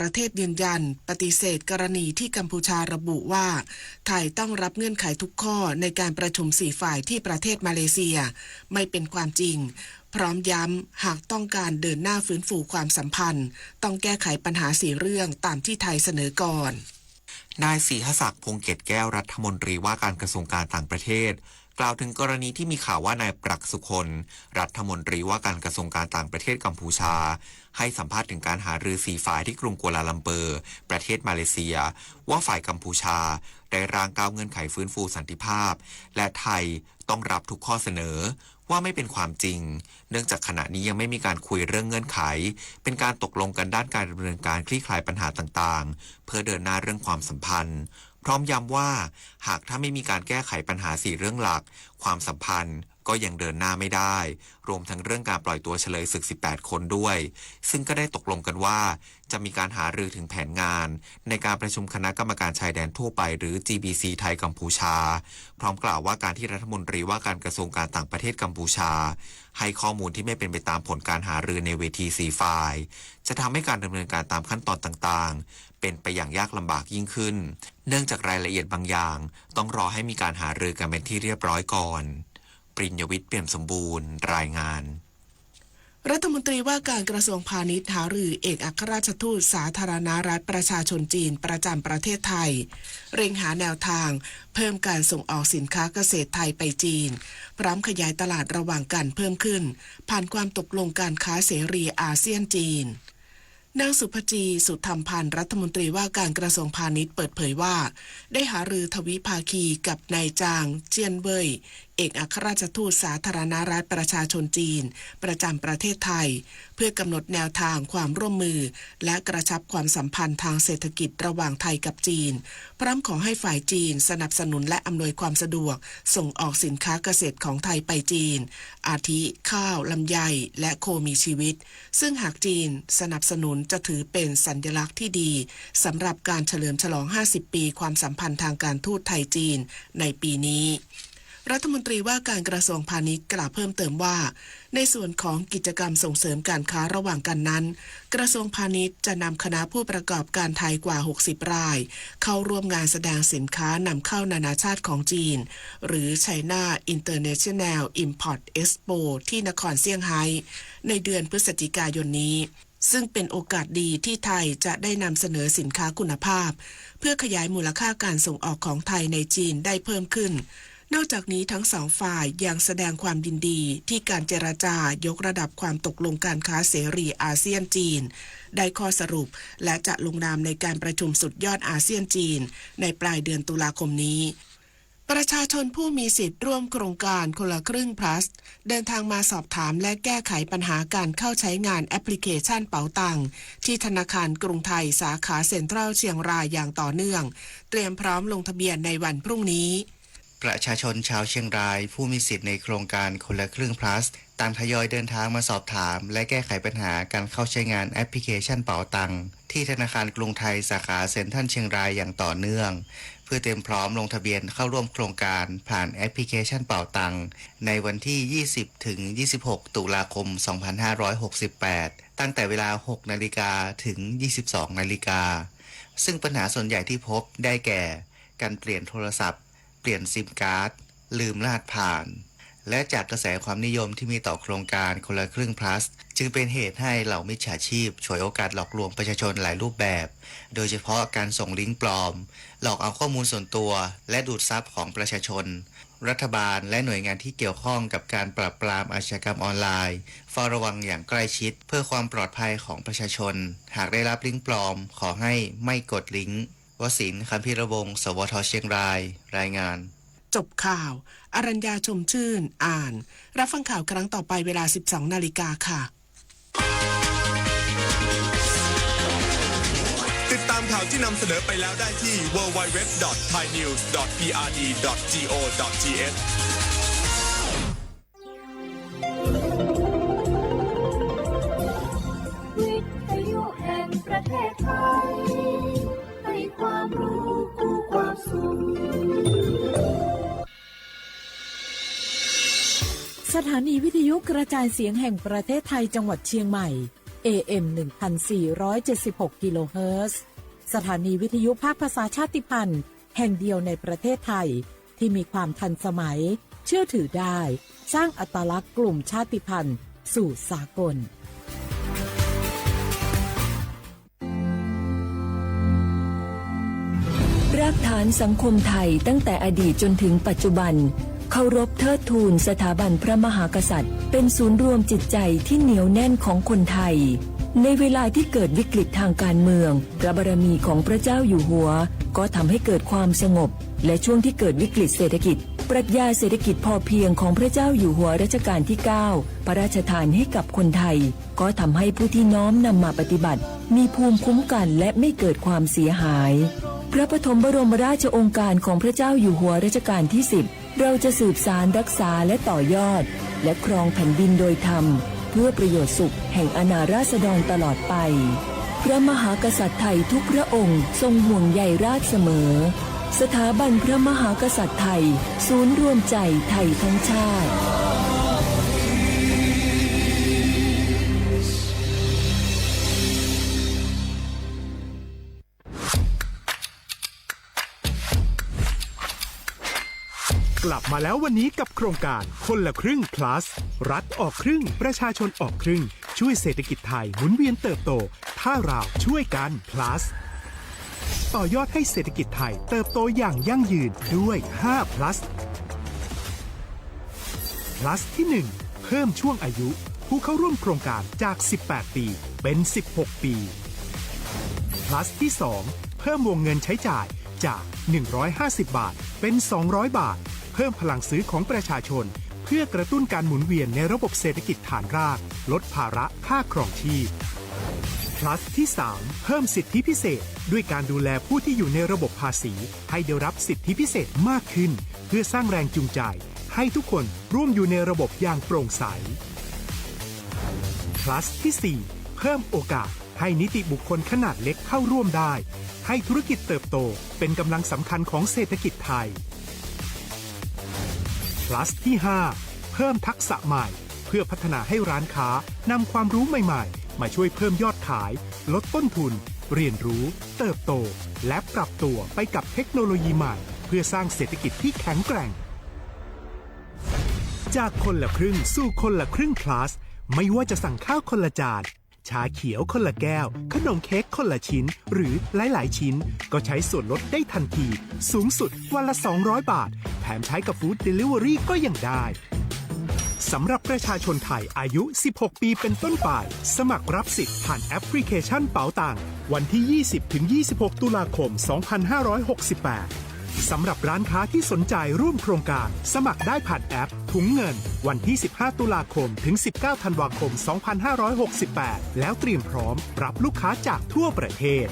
ประเทศยืนยันปฏิเสธกรณีที่กัมพูชาระบุว่าไทยต้องรับเงื่อนไขทุกข้อในการประชุมสี่ฝ่ายที่ประเทศมาเลเซีย ไม่เป็นความจริง พร้อมย้ำหากต้องการเดินหน้าฟื้นฟูความสัมพันธ์ ต้องแก้ไขปัญหาสี่เรื่องตามที่ไทยเสนอก่อน นายศรีหศักดิ์ พงษ์เกตแก้ว รัฐมนตรีว่าการกระทรวงการต่างประเทศ กล่าวถึงกรณีที่มีข่าวว่านายปรักษ์ สุคน รัฐมนตรีว่าการกระทรวงการต่างประเทศกัมพูชา ให้สัมภาษณ์ถึงการหารือสี่ฝ่ายที่กรุงกัวลาลัมเปอร์ ประเทศมาเลเซีย ว่าฝ่ายกัมพูชา ได้ร่างเก้าเงื่อนไขฟื้นฟูสันติภาพ และไทยต้องรับทุกข้อเสนอ ว่าไม่เป็นความจริง เนื่องจากขณะนี้ยังไม่มีการคุยเรื่องเงื่อนไข เป็นการตกลงกันด้านการดำเนินการคลี่คลายปัญหาต่างๆ เพื่อเดินหน้าเรื่องความสัมพันธ์ พร้อมย้ำว่า หากถ้าไม่มีการแก้ไขปัญหาสี่เรื่องหลัก ความสัมพันธ์ก็ยังเดินหน้าไม่ได้ รวมทั้งเรื่องการปล่อยตัวเฉลยศึกสิบแปดคนด้วย ซึ่งก็ได้ตกลงกันว่า จะมีการหารือถึงแผนงาน ในการประชุมคณะกรรมการชายแดนทั่วไปหรือ จีบีซี ไทยกัมพูชา พร้อมกล่าวว่าการที่รัฐมนตรีว่าการกระทรวงการต่างประเทศกัมพูชา ให้ข้อมูลที่ไม่เป็นไปตามผลการหารือในเวทีสี่ฝ่าย จะทำให้การดำเนินการตามขั้นตอนต่างๆ เป็นไปอย่างยากลำบากยิ่งขึ้น เนื่องจากรายละเอียดบางอย่าง ต้องรอให้มีการหารือกันเป็นที่เรียบร้อยก่อน ปริญญวิทย์ เปี่ยมสมบูรณ์ รายงาน รัฐมนตรีว่าการกระทรวงพาณิชย์หารือเอกอัครราชทูตสาธารณรัฐประชาชนจีนประจำประเทศไทย เร่งหาแนวทางเพิ่มการส่งออกสินค้าเกษตรไทยไปจีน พร้อมขยายตลาดระหว่างกันเพิ่มขึ้น ผ่านความตกลงการค้าเสรีอาเซียนจีน นางสุภจี สุธรรมพันธ์ รัฐมนตรีว่าการกระทรวงพาณิชย์เปิดเผยว่า ได้หารือทวิภาคีกับนายจาง เจี้ยนเว่ย เอกอัครราชทูตสาธารณรัฐประชาชนจีน ประจำประเทศไทย เพื่อกำหนดแนวทางความร่วมมือ และกระชับความสัมพันธ์ทางเศรษฐกิจระหว่างไทยกับจีน พร้อมขอให้ฝ่ายจีนสนับสนุนและอำนวยความสะดวก ส่งออกสินค้าเกษตรของไทยไปจีน อาทิ ข้าว ลำไย และโคมีชีวิต ซึ่งหากจีนสนับสนุนจะถือเป็นสัญลักษณ์ที่ดี สำหรับการเฉลิมฉลอง ห้าสิบ ปีความสัมพันธ์ทางการทูตไทย-จีน ในปีนี้ รัฐมนตรีว่าการกระทรวงพาณิชย์กล่าวเพิ่มเติมว่า ในส่วนของกิจกรรมส่งเสริมการค้าระหว่างกันนั้น กระทรวงพาณิชย์จะนำคณะผู้ประกอบการไทยกว่า หกสิบ ราย เข้าร่วมงานแสดงสินค้านำเข้านานาชาติของจีน หรือ China International Import Expo ที่นครเซี่ยงไฮ้ ในเดือนพฤศจิกายนนี้ ซึ่งเป็นโอกาสดีที่ไทยจะได้นำเสนอสินค้าคุณภาพ เพื่อขยายมูลค่าการส่งออกของไทยในจีนได้เพิ่มขึ้น นอกจากนี้ทั้งสองฝ่ายยังแสดงความยินดีที่การเจรจายกระดับความตกลงการค้าเสรีอาเซียน-จีน ได้ข้อสรุป และจะลงนามในการประชุมสุดยอดอาเซียน-จีน ในปลายเดือนตุลาคมนี้ ประชาชนผู้มีสิทธิ์ร่วมโครงการคนละครึ่ง Plus เดินทางมาสอบถามและแก้ไขปัญหาการเข้าใช้งานแอปพลิเคชันเป๋าตังที่ธนาคารกรุงไทยสาขาเซ็นทรัลเชียงรายอย่างต่อเนื่อง เตรียมพร้อมลงทะเบียนในวันพรุ่งนี้ ประชาชนชาวเชียงรายผู้มีสิทธิ์ในโครงการคนละครึ่ง Plus ต่างทยอยเดินทางมาสอบถาม และแก้ไขปัญหาการเข้าใช้งานแอปพลิเคชันเป๋าตังที่ธนาคารกรุงไทยสาขาเซ็นทรัลเชียงรายอย่างต่อเนื่อง เพื่อเตรียมพร้อมลงทะเบียนเข้าร่วมโครงการผ่านแอปพลิเคชันเป๋าตังในวันที่ ยี่สิบ ถึง ยี่สิบหก ตุลาคม สองพันห้าร้อยหกสิบแปด ตั้งแต่เวลา หก นาฬิกา ถึง ยี่สิบสอง นาฬิกา ซึ่งปัญหาส่วนใหญ่ที่พบได้แก่ การเปลี่ยนโทรศัพท์ เปลี่ยนซิมการ์ด ลืมรหัสผ่าน และจากกระแสความนิยมที่มีต่อโครงการคนละครึ่ง Plus จึงเป็นเหตุให้เหล่ามิจฉาชีพฉวยโอกาสหลอกลวงประชาชนหลายรูปแบบ โดยเฉพาะการส่งลิงก์ปลอม หลอกเอาข้อมูลส่วนตัว และดูดทรัพย์ของประชาชน รัฐบาลและหน่วยงานที่เกี่ยวข้องกับการปราบปรามอาชญากรรมออนไลน์ เฝ้าระวังอย่างใกล้ชิด เพื่อความปลอดภัยของประชาชน หากได้รับลิงก์ปลอม ขอให้ไม่กดลิงก์ วสินทร์ คัมภีรวงศ์ สวท เชียงราย รายงาน จบข่าว อรัญญา ชมชื่น อ่าน รับฟังข่าวครั้งต่อไปเวลา สิบสอง นาฬิกาค่ะ ติดตามข่าวที่นำเสนอไปแล้วได้ที่ ดับเบิลยู ดับเบิลยู ดับเบิลยู ดอท ไทยนิวส์ ดอท พีอาร์ดี ดอท จีโอ ดอท ทีเอช วิทยุแห่งประเทศไทย ให้ความรู้คู่ความสุข สถานีวิทยุกระจายเสียงแห่งประเทศไทยจังหวัดเชียงใหม่ เอ เอ็ม หนึ่งพันสี่ร้อยเจ็ดสิบหก กิโลเฮิรตซ์ สถานีวิทยุภาคภาษาชาติพันธุ์แห่งเดียวในประเทศไทยที่มีความทันสมัย เชื่อถือได้ สร้างอัตลักษณ์กลุ่มชาติพันธุ์สู่สากล รากฐานสังคมไทยตั้งแต่อดีตจนถึงปัจจุบัน เคารพเทิดทูนสถาบันพระมหากษัตริย์ เป็นศูนย์รวมจิตใจที่เหนียวแน่นของคนไทย ในเวลาที่เกิดวิกฤตทางการเมือง พระบารมีของพระเจ้าอยู่หัว ก็ทำให้เกิดความสงบ และช่วงที่เกิดวิกฤตเศรษฐกิจ ปรัชญาเศรษฐกิจพอเพียงของพระเจ้าอยู่หัวรัชกาลที่ เก้า พระราชทานให้กับคนไทย ก็ทำให้ผู้ที่น้อมนำมาปฏิบัติ มีภูมิคุ้มกันและไม่เกิดความเสียหาย พระปฐมบรมราชโองการของพระเจ้าอยู่หัวรัชกาลที่ สิบ เราจะสืบสานรักษาและต่อยอด และครองแผ่นดินโดยธรรม เพื่อประโยชน์สุขแห่งอาณาราษฎรตลอดไป พระมหากษัตริย์ไทยทุกพระองค์ทรงห่วงใยราษฎรเสมอ สถาบันพระมหากษัตริย์ไทย ศูนย์รวมใจไทยทั้งชาติ กลับมาแล้ววันนี้กับโครงการคนละครึ่ง plus รัฐออกครึ่ง ประชาชนออกครึ่ง ช่วยเศรษฐกิจไทยหมุนเวียนเติบโต ถ้าเราช่วยกัน plus ต่อยอดให้เศรษฐกิจไทยเติบโตอย่างยั่งยืนด้วย ห้า plus plus ที่ หนึ่ง เพิ่มช่วงอายุผู้เข้าร่วมโครงการจาก สิบแปด ปี เป็น สิบหก ปี plus ที่ สอง เพิ่มวงเงินใช้จ่ายจาก หนึ่งร้อยห้าสิบ บาท เป็น สองร้อย บาท เพิ่มพลังซื้อของประชาชน เพื่อกระตุ้นการหมุนเวียนในระบบเศรษฐกิจฐานราก ลดภาระค่าครองชีพ plus ที่ สาม เพิ่มสิทธิพิเศษ ด้วยการดูแลผู้ที่อยู่ในระบบภาษี ให้ได้รับสิทธิพิเศษมากขึ้น เพื่อสร้างแรงจูงใจ ให้ทุกคนร่วมอยู่ในระบบอย่างโปร่งใส plus ที่ สี่ เพิ่มโอกาสให้นิติบุคคลขนาดเล็กเข้าร่วมได้ ให้ธุรกิจเติบโตเป็นกำลังสำคัญของเศรษฐกิจไทย plus ที่ ห้า เพิ่มทักษะใหม่ เพื่อพัฒนาให้ร้านค้านำความรู้ใหม่ๆ มาช่วยเพิ่มยอดขาย ลดต้นทุน เรียนรู้ เติบโต และปรับตัวไปกับเทคโนโลยีใหม่ เพื่อสร้างเศรษฐกิจที่แข็งแกร่ง จากคนละครึ่งสู่คนละครึ่ง plus ไม่ว่าจะสั่งข้าวคนละจาน ชาเขียวคนละแก้ว ขนมเค้กคนละชิ้น หรือหลายๆ ชิ้น ก็ใช้ส่วนลดได้ทันที สูงสุดวันละ สองร้อย บาท แถมใช้กับ Food Delivery ก็ยังได้ สำหรับประชาชนไทยอายุ สิบหก ปีเป็นต้นไป สมัครรับสิทธิ์ผ่านแอปพลิเคชันเป๋าตัง วันที่ ยี่สิบ ถึง ยี่สิบหก ตุลาคม สองพันห้าร้อยหกสิบแปด สำหรับร้านค้าที่สนใจร่วมโครงการ สมัครได้ผ่านแอปถุงเงิน วันที่ สิบห้า ตุลาคม ถึง สิบเก้า ธันวาคม สองพันห้าร้อยหกสิบแปด แล้วเตรียมพร้อมรับลูกค้าจากทั่วประเทศ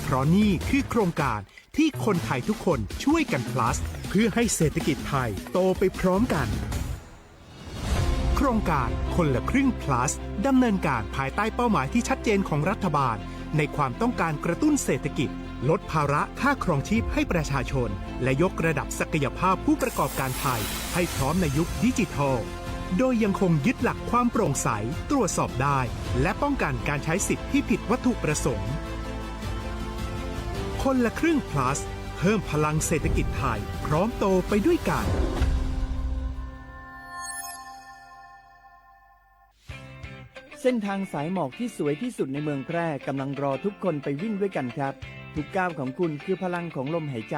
เพราะนี่คือโครงการที่คนไทยทุกคนช่วยกัน plus เพื่อให้เศรษฐกิจไทยโตไปพร้อมกัน โครงการคนละครึ่ง plus ดำเนินการภายใต้เป้าหมายที่ชัดเจนของรัฐบาล ในความต้องการกระตุ้นเศรษฐกิจ ลดภาระค่าครองชีพให้ประชาชน และยกระดับศักยภาพผู้ประกอบการไทย ให้พร้อมในยุคดิจิทัล โดยยังคงยึดหลักความโปร่งใส ตรวจสอบได้ และป้องกันการใช้สิทธิ์ที่ผิดวัตถุประสงค์ คนละครึ่ง plus เพิ่มพลังเศรษฐกิจไทย พร้อมโตไปด้วยกัน เส้นทางสายหมอกที่สวยที่สุดในเมืองแพร่กำลังรอทุกคนไปวิ่งด้วยกันครับ ทุกก้าวของคุณคือพลังของลมหายใจ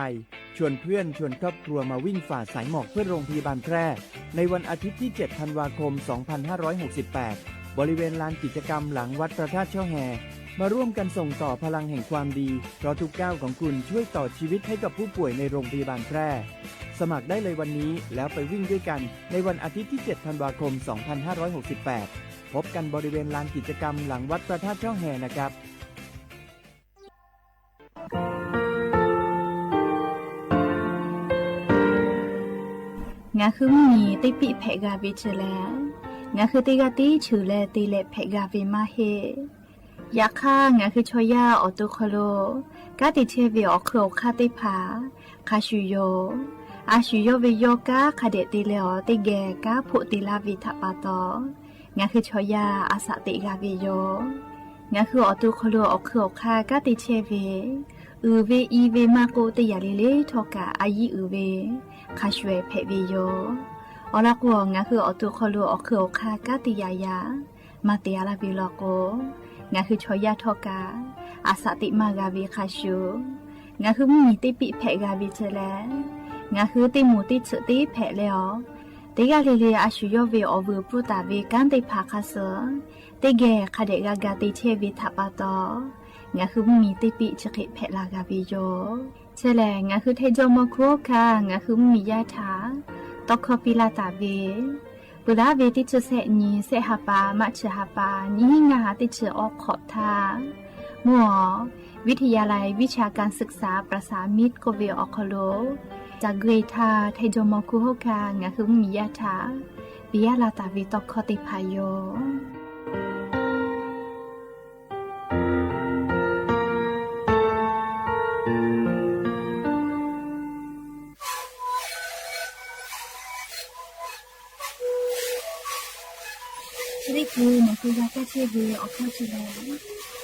ชวนเพื่อนชวนครอบครัวมาวิ่งฝ่าสายหมอกเพื่อโรงพยาบาลแพร่ ในวันอาทิตย์ที่ เจ็ด ธันวาคม สองพันห้าร้อยหกสิบแปด บริเวณลานกิจกรรมหลังวัดพระธาตุช่อแฮ มาร่วมกันส่งต่อพลังแห่งความดี เพราะทุกก้าวของคุณช่วยต่อชีวิตให้กับผู้ป่วยในโรงพยาบาลแพร่ สมัครได้เลยวันนี้แล้วไปวิ่งด้วยกัน ในวันอาทิตย์ที่ เจ็ด ธันวาคม สองพันห้าร้อยหกสิบแปด พบกันบริเวณลานกิจกรรมหลังวัดพระธาตุช่อแฮนะครับ Ngaˬ hui mvuhˇ miˬ teˇ piˆ hpehꞈ g'a ve chi leh, ngaˬ hui teˇ g'aˇ tiˉ cheuˬ leh te leh hpehꞈ g'a ve maˇ heˆ. Yaꞈ hk'aˇ, ngaˬ hui chaw yaˇ awˬ to hk'aw lo kanˉ te chehˇ ve awˬ hk'eun awˬ hk'aˇ teˇ hpaˍ hk'a shuˍ yoˬ. A shuˍ yawˇ ve yawˇ kanˉ hk'a dehꞈ te leh awˬ teˇ geh kanˉ hpoˆ te laˇ ve htaꞈ pa taw, ngaˬ hui chaw yaˇ a shaꞈ teꞈ g'a ve yoˬ. Ngaˬ hui awˬ to hk'aw lo awˬ hk'eun awˬ hk'aˇ kanˉ te chehˇ ve, uiˍ ve i ve maˇ k'oˆ, teˇ yanˇ le le htawˇ kaꞈ a yiˉ uiˍ ve hk'a shuˍ ehˍ hpehꞈ ve yoˬ. Awˬ lawn k'o, ngaˬ hui awˬ to hk'aw lo awˬ hk'eun awˬ hk'aˇ kanˉ te yaꞈ yaꞈ maˇ te a laˇ ve law k'o, ngaˬ hui chaw yaˇ htawˇ kaꞈ a shaꞈ teꞈ maˇ g'a ve hk'a shuˍ, ngaˬ hui mvuhˇmiˬ teˇ piˆ hpehꞈ g'a ve ceh leh, ngaˬ hui teˇ moˍ teˇ tsuhꞈ teˇ hpehꞈ leh awˬ, teˇ g'aˇ le le a shu yawˇ ve awˬ vuiˬ pfuhˇ taˍ ve kanˉ teˇ hpaˍ hk'a shuˍ, teˇ geh hk'a dehꞈ g'a ga te chehˇ ve htaꞈ pa taw, ngaˬ hui mvuhˇmiˬ teˇ piˆ chi hk'e hpehꞈ la g'a ve yoˬ. Chi lehˬ, ngaˬ hui Htaiˇ jawˇmawˇ hkunˉ hawˉ hkanˇ ngaˬ hui mvuhˇmiˬ yaˇ htaꞈ tawˇ hkawˇ piˇ laˇ taˍ ve, peuˬ laˉ ve teˇ chi sehˆ nyi, sehˆ ha pa, March ha pa, nyiˇ hinˉ ngaˇ ha teˇ chi awˬ hk'awꞈ htaˇ, mvuhˇ awˬ วิทยาลัยวิชาการศึกษาประสานมิตร k'oˆ ve awˬ hk'aw lo, caˬ gui htaˇ Htaiˇ jawˇmawˇ hkunˉ hawˉ hkanˇ ngaˬ hui mvuhˇmiˬ yaˇ htaꞈ piˇ laˇ taˍ ve tawˇ hkawˇ teˇ hpaˍ yoˬ. Chi teˇ hkui nawˬ hui g'a kaˇ chehˇ ve awˬ hkawˇ chi lehˬ,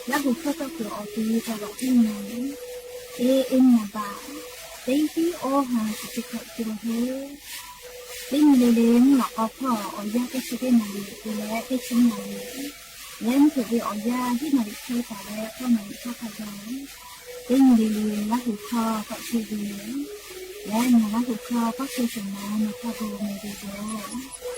Laˇ huˍ hkawˇ tawˇ kuiˬ awˬ ti cawˬ laꞈ teˇ nyi, teˇ nyi baꞈ, teˇ hinˉ awˇ ha shiˍ chi hkawꞈ te la heˆ. Teˇ nyi le le mvuhˇ lawꞈ k'aw hpawˇ awˬ yanˇ teˇ chi teˇ naˍ riˍ te leh teˇ chi naˍ riˍ, leh mvuhˇ hpeuꞈ ve awˬ yanˇ hiˉ naˍ riˍ chehˇ taˍ leh k'awˇ naˍ riˍ hk'aˇ hk'a gaˬ, teˇ nyi le le Laˇ huˍ hkawˇ tawˆ chehˇ ve, leh nawˬ Laˇ huˍ hkawˇ tawˇ chehˇ shawˍ ma nawˬ hk'a gu meh ve yoˬ.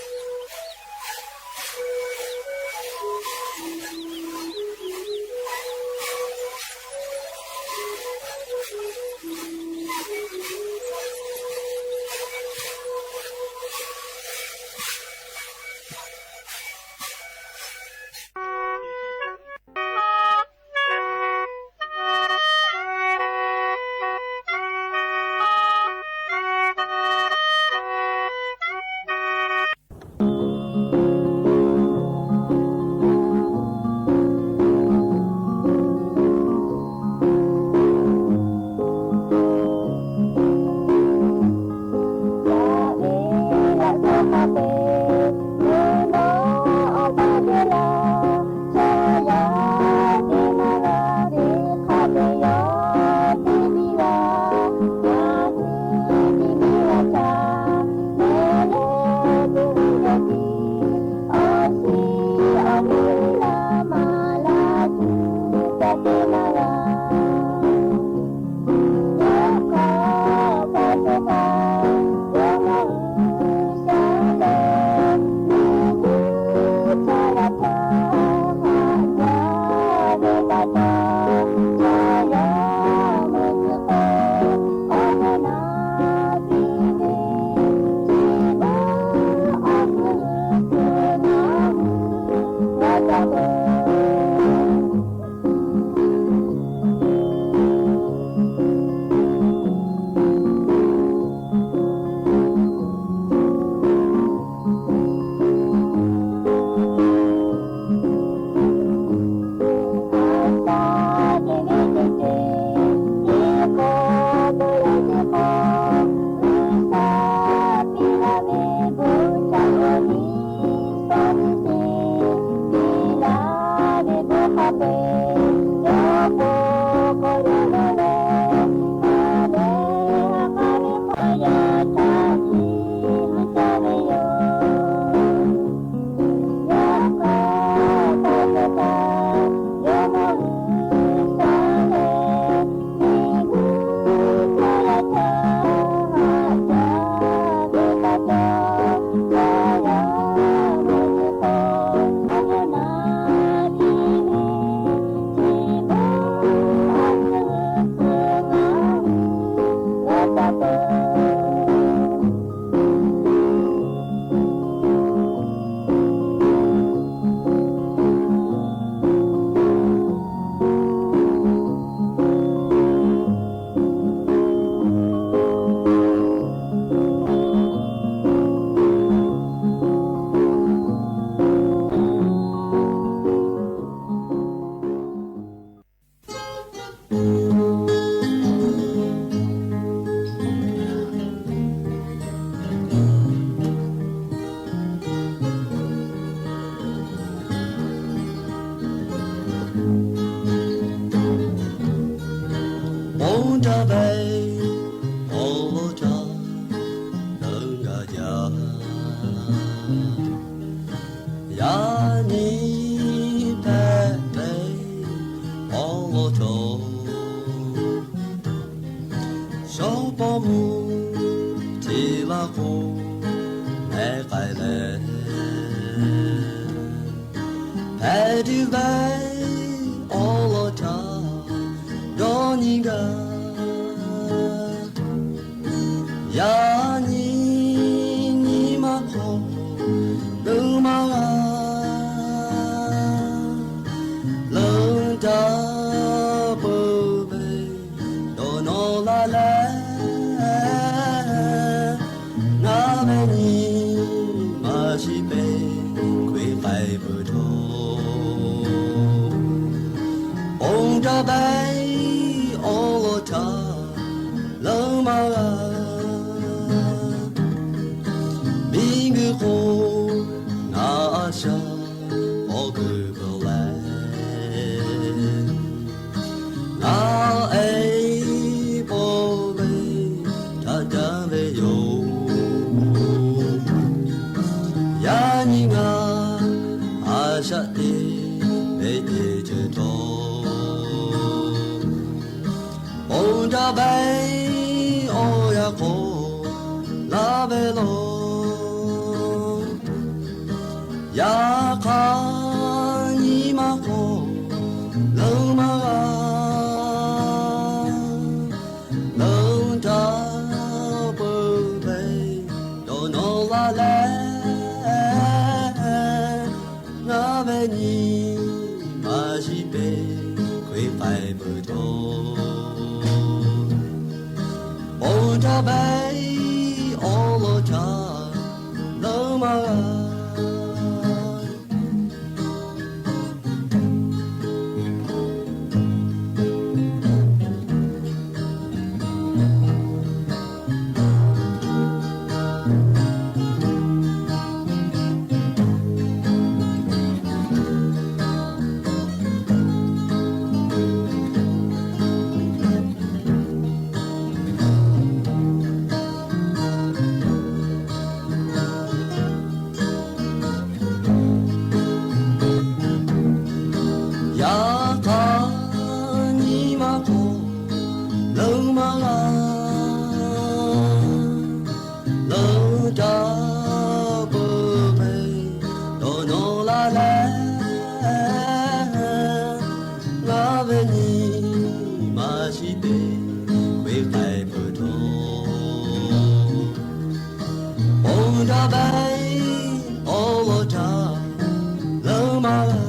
Ponˬ htaˇ ve awˬ lawn htaꞈ leuˆ g'a jaˇ. Yaꞈ nyi hpehꞈ ve awˬ lawn chaw, shawˉ pawˇ mvuhˇ chi laˇ k'o, mehˉ k'ai leh, hpehꞈ tuˬ ve awˬ lawn htaꞈ dawˇ nyi gaˇ. Yaꞈ nyi nyi ma hk'aw leuˆ maˇ g'a, leuˆ daꞈ peuˬ ve dawˇ nawˬ laˇ leh, ngaˬ ve nyi ma shiˍ peˇ k'oꞈ e k'ai peuˬ htawˇ, ponˬ htaˇ ve awˬ lawn htaꞈ leuˆ maˇ g'a. Miˬguiˬ hk'oˆ ngaˬ a shaꞈ awˬ kuiˬ peuˬ leh, ngaˬ e paw ve htaꞈ jaˇ ve yoˬ. Yaꞈ nyi ngaˬ a shaꞈ teˇ ve teˇ ceuˬ htawˇ, ponˬ htaˇ ve awˬ yanˇ k'awꞈ laˇ ve law. Yaꞈ hk'aˇ nyi ma hk'aw leuˆ maˇ g'a, leuˆ daꞈ peuˬ ve dawˇ nawˬ laˇ leh, ngaˬ ve nyi ma shiˍ peˇ k'oꞈ e k'ai peuˬ htawˇ, ponˬ htaˇ ve awˬ lawn htaꞈ leuˆ maˇ g'a. Yaꞈ hk'aˇ nyi ma hk'aw leuˆ maˇ g'a, leuˆ daꞈ peuˬ ve dawˇ nawˬ laˇ leh, ngaˬ ve nyi ma shiˍ peˇ k'oꞈ e k'ai peuˬ htawˇ, ponˬ htaˇ ve awˬ lawn htaꞈ leuˆ maˇ g'a.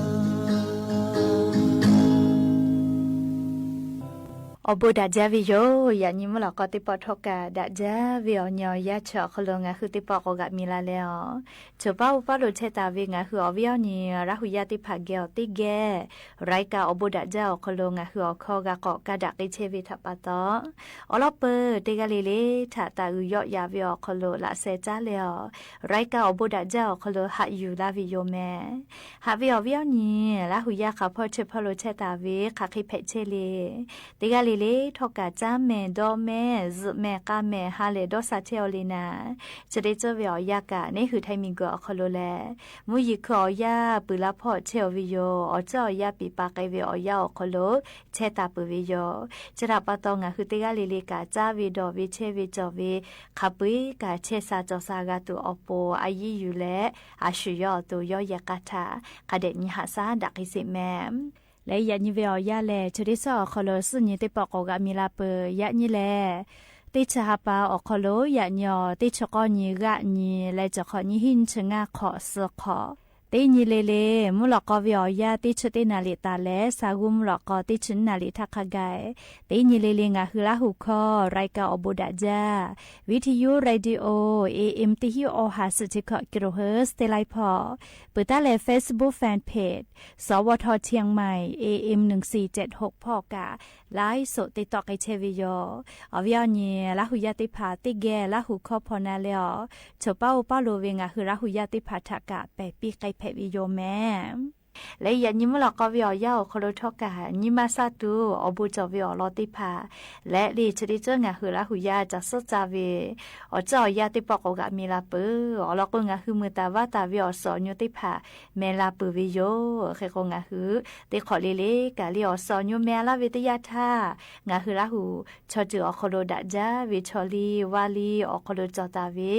Awˬ bon daꞈ jaˇ ve yoˬ. Yaꞈ nyi mvuhˇ lawꞈ k'aw teˇ pawˆ htawˇ kaꞈ daꞈ jaˇ ve awˬ nyi awˬ yanˇ chi awˬ hk'aw lo ngaˬ hui teˇ pawˆ k'awꞈ g'aꞈ mi la leh aˬ, choˬ paˉ uˉ paˉ lo chehˇ taˍ ve ngaˬ hui awˬ viˉ awˬ nyi Laˇ hu yaˇ teˇ hpaˍ geh awˬ teˇ geh รายการ awˬ bon daꞈ jaˇ awˬ hk'aw lo ngaˬ hui awˬ hkawˇ g'a k'awꞈ ka daꞈ k'ai chehˇ ve htaꞈ pa taw, awˬ lawn peuˬ teˇ g'aˇ le le htaꞈ taˍ uiˍ yawˆ yaꞈ ve awˬ hk'aw lo laꞈ sheh caˉ leh aˬ, รายการ awˬ bon daꞈ jaˇ awˬ hk'aw lo haꞈ yuˬ laˇ ve yoˬ meh. Haꞈ ve awˬ viˉ awˬ nyi Laˇ hu yaˇ hk'a hpawˇ chi hpawˇ lo chehˇ taˍ ve hk'aˬ hk'e hpehꞈ chehˇ le, teˇ g'aˇ le le htawˇ kaꞈ caˉ mehˍ dawˇ mehˍ zuhꞈ mehˍ k'a mehˍ ha lehˬ dawˇ sha chehˇ aw le naˍ, chi teˇ ceuˬ ve awˬ yanˇ kaꞈ neˉ hui htaiˍ miˬguiˬ awˬ hk'aw lo lehˬ, mvuhˇ yeˬ hkui awˬ yanˇ peuˬ la hpawˇ chehˇ aw ve yoˬ. Awˬ ceuˬ awˬ yanˇ piˍ pa k'ai ve awˬ yanˇ awˬ hk'aw lo chehˇ taˍ peuˬ ve yoˬ. Chi htaꞈ pa taw ngaˬ hui teˇ g'aˇ le le kaꞈ caˇ ve dawˬ ve chehˇ ve cawˬ ve hk'a peu-eˬ kaꞈ chehˇ sha cawˬ sha g'a tuˬ awˬ pon a yiˇ yuˬ leh, a shu yawˇ awˬ to yawˇ yehˬ k'a htaꞈ hk'a dehꞈ nyi haꞈ shaˉ daꞈ k'ai sheˍ meh. Leh yaꞈ nyi ve awˬ yanˇ lehˬ, chi teˇ ceuˬ awˬ hk'aw lo suhˉ nyi teˇ pawˆ k'awꞈ g'aꞈ mi la peuˬ. Yaꞈ nyi lehˬ, teˇ chi ha pa awˬ hk'aw lo yaꞈ nyi awˬ teˇ chi k'awˇ nyi g'aˆ nyi leh cawˬ hk'awꞈ nyi hiˉ nyi chi ngaˇ hk'awꞈ suh hk'awꞈ, teˇ nyi le le mvuhˇ lawꞈ k'aw ve awˬ yanˇ teˇ chi teˇ naˍ riˍ taˍ leh, sa g'uˇ mvuhˇ lawꞈ k'aw teˇ chi naˍ riˍ htaˇ hk'a gaˬ, teˇ nyi le le ngaˬ hui Laˇ hu hkawˇ รายการ awˬ bon daꞈ jaˇ, วิทยุ radio AM teˇ hinˉ awˬ ha suhˍ chi hkawꞈ kilohertz teˇ laiˉ hpawˇ, peuˬ taˉ leh Facebook fan page สวท เชียงใหม่ AM หนึ่งสี่เจ็ดหก hpawˇ kaꞈ ไลฟ์สด teˇ tawˆ k'ai chehˇ ve yoˬ. Awˬ viˉ awˬ nyi Laˇ hu yaˇ teˇ hpaˍ teˇ geh Laˇ hu hkawˇ hpaw na leh aˬ, choˬ paˉ uˉ paˉ lo ve ngaˬ hui Laˇ hu yaˇ teˇ hpaˍ htaꞈ kaꞈ pehˬ piˇ k'ai hpehꞈ ve yoˬ meh. Leh yaꞈ nyi mvuhˇ lawꞈ k'aw ve awˬ yanˇ awˬ hk'aw lo htawˇ kaꞈ nyi ma sha tuˬ awˬ bon cawˬ ve awˬ lawn teˇ hpaˍ leh le chi teˇ ceuˬ ngaˬ hui Laˇ huˍ yaˇ caˬ suhˉ caˇ ve awˬ ceuˬ awˬ yanˇ teˇ pawˆ k'awꞈ g'aꞈ mi la peuˬ. Awˬ lawn k'o ngaˬ hui mui taˍ vaˇ taˍ ve awˬ suhˍ awˬ nyi teˇ hpaˍ meh la peuˬ ve yoˬ. Hk'e k'o ngaˬ hui teˇ hk'awꞈ le le kaꞈ le awˬ suhˍ awˬ nyi meh laˇ ve teˇ yanˇ htaˇ, ngaˬ hui Laˇ huˍ chaw ceuˬ awˬ hk'aw lo daꞈ jaˇ ve chaw liˇ vaˇ liˇ awˬ hk'aw lo cawˬ taˍ ve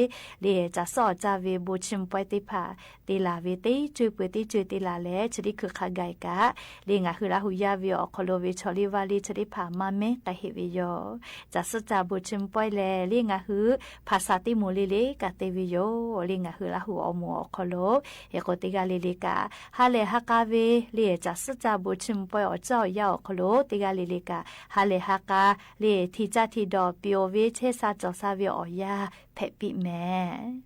le caˬ suhˉ awˬ caˇ ve bon chiˇ mvuh pawehˇ teˇ hpaˍ te laˬ ve teˇ ceuˬ peuˬ teˇ ceuˬ te laˬ leh, chi teˇ hkui hk'a gaˬ kaꞈ le ngaˬ hui Laˇ huˍ yaˇ ve awˬ hk'aw lo ve chaw liˇ vaˇ liˇ chi teˇ hpaˍ maˇ mehˉ k'ai heˆ ve yoˬ. Caˬ suhˉ caˇ bon chiˇ mvuh pawehˇ leh le ngaˬ hui hpaˍ shaˍ teˇ moˍ le le kaꞈ te ve yoˬ. Le ngaˬ hui Laˇ huˍ awˬ moˍ awˬ hk'aw lo hk'e k'o teˇ g'aˇ le le kaꞈ ha lehˬ ha k'a ve le caˬ suhˉ caˇ bon chiˇ mvuh pawehˇ awˬ ceuˬ awˬ yanˇ awˬ hk'aw lo teˇ g'aˇ le le kaꞈ ha lehˬ ha k'a le hti caˇ hti dawˬ piˍ oˬ ve chehˇ sha cawˬ sha ve awˬ yanˇ hpehꞈ piˇ mehˍ.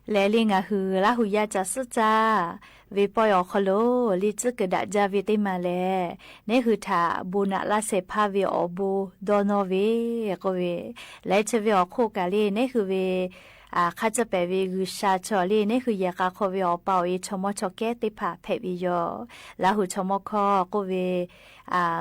Leh le ngaˬ hui Laˇ huˍ yaˇ caˬ suhˉ caˇ ve pawehˇ awˬ hk'aw lo le tcuhˉ kuiˬ daꞈ jaˇ ve teˇ maˬ lehˬ, neˉ hui htaꞈ bon naꞈ laˇ shehˍ hpaˇ ve awˬ bon dawˇ nawˇ ve k'oˆ ve, leh chi ve awˬ hk'oˆ kaꞈ le neˉ hui ve hk'a tcuhˉ pehˍ ve G'uiˬsha chaw le neˉ hui yehˬ k'a hk'aw ve awˬ pa awˬ e chaw mawˇ chaw kehˉ teˇ hpaˍ hpehꞈ ve yoˬ. Laˇ huˍ chaw mawˇ hkawˇ k'oˆ ve,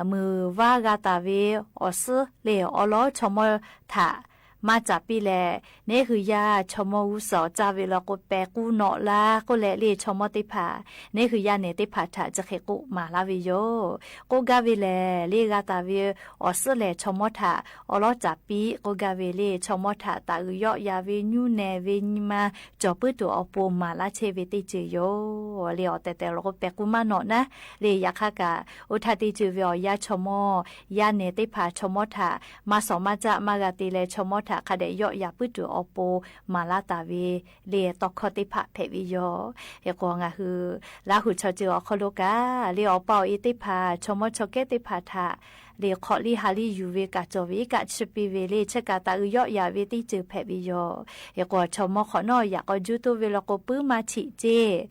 muiˬ vaˇ g'a taˍ ve awˬ suhˉ le awˉ lawˉ chaw mawˇ htaꞈ maˇ caˍ piˇ leh, neˉ hui yaˇ chaw mawˇ g'uˇ suhˍ caˇ ve law k'o pehˬ k'uˇ nawꞈ laˇ k'oˆ leh le chaw mawˇ teˇ hpaˍ neˉ hui yaˇ nehˬ teˇ hpaˍ htaꞈ chi hk'e k'oˆ maˍ laˇ ve yoˬ. K'oˆ gaˇ ve lehˬ le g'a taˍ ve awˬ suhˉ lehˬ chaw mawˇ htaꞈ awˉ lawˉ caˍ piˇ k'oˆ gaˇ ve le chaw mawˇ htaꞈ taˍ uiˍ yawˆ ya ve nyuˇ nehˬ ve nyi ma cawˬ puiˉ tuˬ awˬ pon maˍ laˇ chehˇ ve teˇ ceuˬ yoˬ. Le awˬ tehˬ tehˬ law k'o pehˬ k'uˇ maˇ nawꞈ naˉ le yaꞈ hk'aˇ kaꞈ oˇ htaˇ teˇ ceuˬ ve awˬ yanˇ chaw mawˇ yaˇ nehˬ teˇ hpaˍ chaw mawˇ htaꞈ maˇ shawˍ maˇ caˆ maˇ g'a te leh chaw mawˇ htaꞈ hk'a dehꞈ yawˆ ya puiˉ tuˬ awˬ pon maˍ laˇ taˍ ve le tawˇ hkawˇ teˇ hpaˍ hpehꞈ ve yoˬ. Hk'e k'o ngaˬ hui Laˇ huˍ chaw ceuˬ awˬ hk'aw lo kaꞈ le awˬ pa awˬ e teˇ hpaˍ chaw mawˇ chaw kehˉ teˇ hpaˍ htaꞈ le hk'awꞈ liˇ ha liˇ yuˬ ve kaꞈ cawˬ ve iˉ kaˆ chi piˇ ve le chi kaꞈ taˍ uiˍ yawˆ ya ve teˇ ceuˬ hpehꞈ ve yoˬ. Hk'e k'o chaw mawˇ hk'awꞈ nawˉ yaꞈ k'aw juˇ toˇ ve law k'o puiˉ maˇ chiꞈ ceˇ,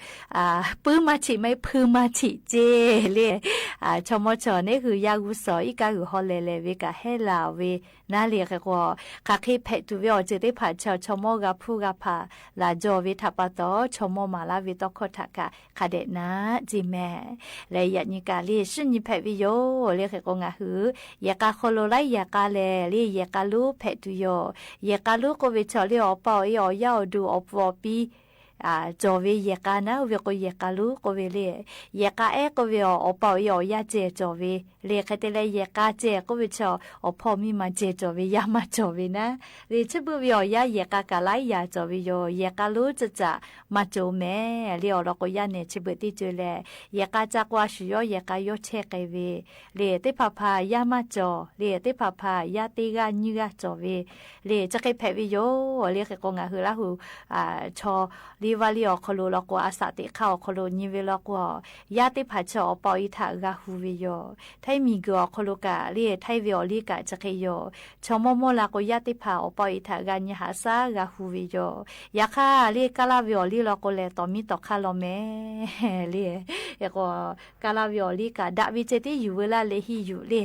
puiˉ maˇ chiꞈ maˇ heˆ hpuiˇ maˇ chiꞈ ceˇ le chaw mawˇ chaw neˉ hui yaˇ g'uˇ suhˍ iˉ kaˆ g'uiˬ haw lehˬ lehˬ ve kaꞈ hehˉ la ve naˉ le. Hk'e k'o hk'aˬ hk'e hpehꞈ tuˬ ve awˬ ceuˬ teˇ hpaˍ chaw chaw mawˇ g'a hpuˇ g'a hpaˍ laˬ jaw ve htaꞈ pa taw chaw mawˇ maˍ laˇ ve tawˇ hkawˇ htaꞈ kaꞈ hk'a dehꞈ naˉ ceˇ mehˍ. Leh yaꞈ nyi kaꞈ le shinˉ nyi hpehꞈ ve yoˬ le. Hk'e k'o ngaˬ hui yehˬ k'a hk'aw lo laiˉ yehˬ k'a lehˬ le yehˬ k'a lonˉ hpehꞈ tuˬ yoˬ. Yehˬ k'a lonˉ k'oˆ ve chaw le awˬ pa awˬ e awˬ yaˇ awˬ duˬ awˬ pfuhˍ awˬ piˇ cawˬ ve yehˬ k'a naˉ oˇ ve k'o yehˬ k'a lonˉ k'oˆ ve le. Yehˬ k'a ehˉ k'oˆ ve awˬ pa awˬ e awˬ yaˇ ceh cawˬ ve le. Hk'e te leh yehˬ k'a ceh k'oˆ ve chaw awˬ hpawˇ miˇ ma ceh cawˬ ve yaˇ maˇ cawˬ ve naˉ le. Chi beuꞈ ve awˬ yanˇ yehˬ k'a kaꞈ laiˉ yaꞈ cawˬ ve yoˬ. Yehˬ k'a lonˉ ceuˬ caꞈ maˇ cawˬ mehˍ le. Awˬ lawn k'o yaˇ nehˬ chi beuꞈ teˇ ceuˬ lehˬ yehˬ k'a ca k'o a shu yawˇ yehˬ k'a yawˇ chehˇ k'ai ve le. Teˇ hpaˍ hpaˍ yaˇ maˇ cawˬ le. Teˇ hpaˍ hpaˍ yaˇ teˇ g'aˇ nyiˇ g'aˇ cawˬ ve le. Chi hk'e hpehꞈ ve yoˬ le. Hk'e k'o ngaˬ hui Laˇ huˍ chaw liˇ vaˇ liˇ awˬ hk'aw lo law k'o a shaꞈ teꞈ hk'aˇ awˬ hk'aw lo nyi ve law k'o yaˇ teˇ hpaˍ chi awˬ pa awˬ e htaꞈ g'a hu ve yoˬ. Htaiˇ miˬguiˬ awˬ hk'aw lo kaꞈ le htaiˇ ve awˬ liˇ kaꞈ chi hk'e yoˬ. Chaw mawˇ mawˇ la k'o yaˇ teˇ hpaˍ awˬ pa awˬ e htaꞈ g'a nyi haꞈ shaˉ g'a hu ve yoˬ. Yaꞈ hk'aˇ le Kaˇlaˇ ve awˬ liˇ law k'o lehˬ tawˍ miˇ tawˍ hk'aˇ law mehˍ le. Hk'e k'o Kaˇlaˇ ve awˬ liˇ kaꞈ daꞈ ve ceh tiˉ yuˬ veu laˇ leh henˇ yuˬ le.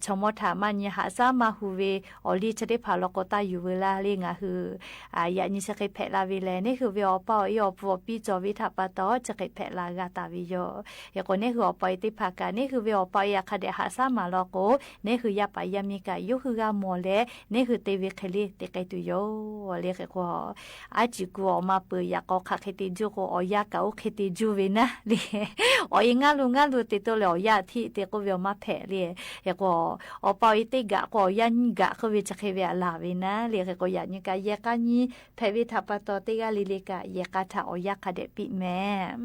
Chaw mawˇ htaꞈ maˇ nyi haꞈ shaˉ maˇ hu ve awˬ liˇ chi teˇ hpaˍ law k'o taˇ yuˬ veu laˇ le. Ngaˬ hui yaꞈ nyi chi hk'e hpehꞈ la ve lehˬ neˉ hui ve awˬ pa awˬ e awˬ pfuhˍ awˬ piˇ cawˬ ve htaꞈ pa taw chi hk'e hpehꞈ la g'a taˍ ve yoˬ. Hk'e k'o neˉ hui awˬ pa awˬ e teˇ hpaˍ kaꞈ neˉ hui ve awˬ pa awˬ e htaꞈ hk'a dehꞈ haꞈ shaˉ maˍ law k'o neˉ hui yaˇ paˍ yaˇ miˇ kaꞈ yawˇ hui g'a mawˬ leh neˉ hui te ve hk'e le te k'ai tuˬ yoˬ le. Hk'e k'o aˉ ciˍ ku awˬ ma peuˬ yaꞈ k'aw hk'aˬ hk'e te juˇ k'o awˬ yanˇ kaꞈ oˇ hk'e te juˇ ve naˉ le. Awˬ e ngaˇ lu ngaˇ lu te to leh awˬ yanˇ htiˆ te k'oˆ ve awˬ maˇ hpehꞈ le. Hk'e k'o awˬ pa awˬ e teˇ gaꞈ k'o awˬ yanˇ nyiˇ gaꞈ k'oˆ ve chi hk'e ve htaꞈ laˬ ve naˉ le. Hk'e k'o yaꞈ nyi kaꞈ yehˬ k'a nyi hpehꞈ ve htaꞈ pa taw teˇ g'aˇ le le kaꞈ yehˬ k'a htaꞈ awˬ yanˇ hk'a dehꞈ piˇ mehˍ.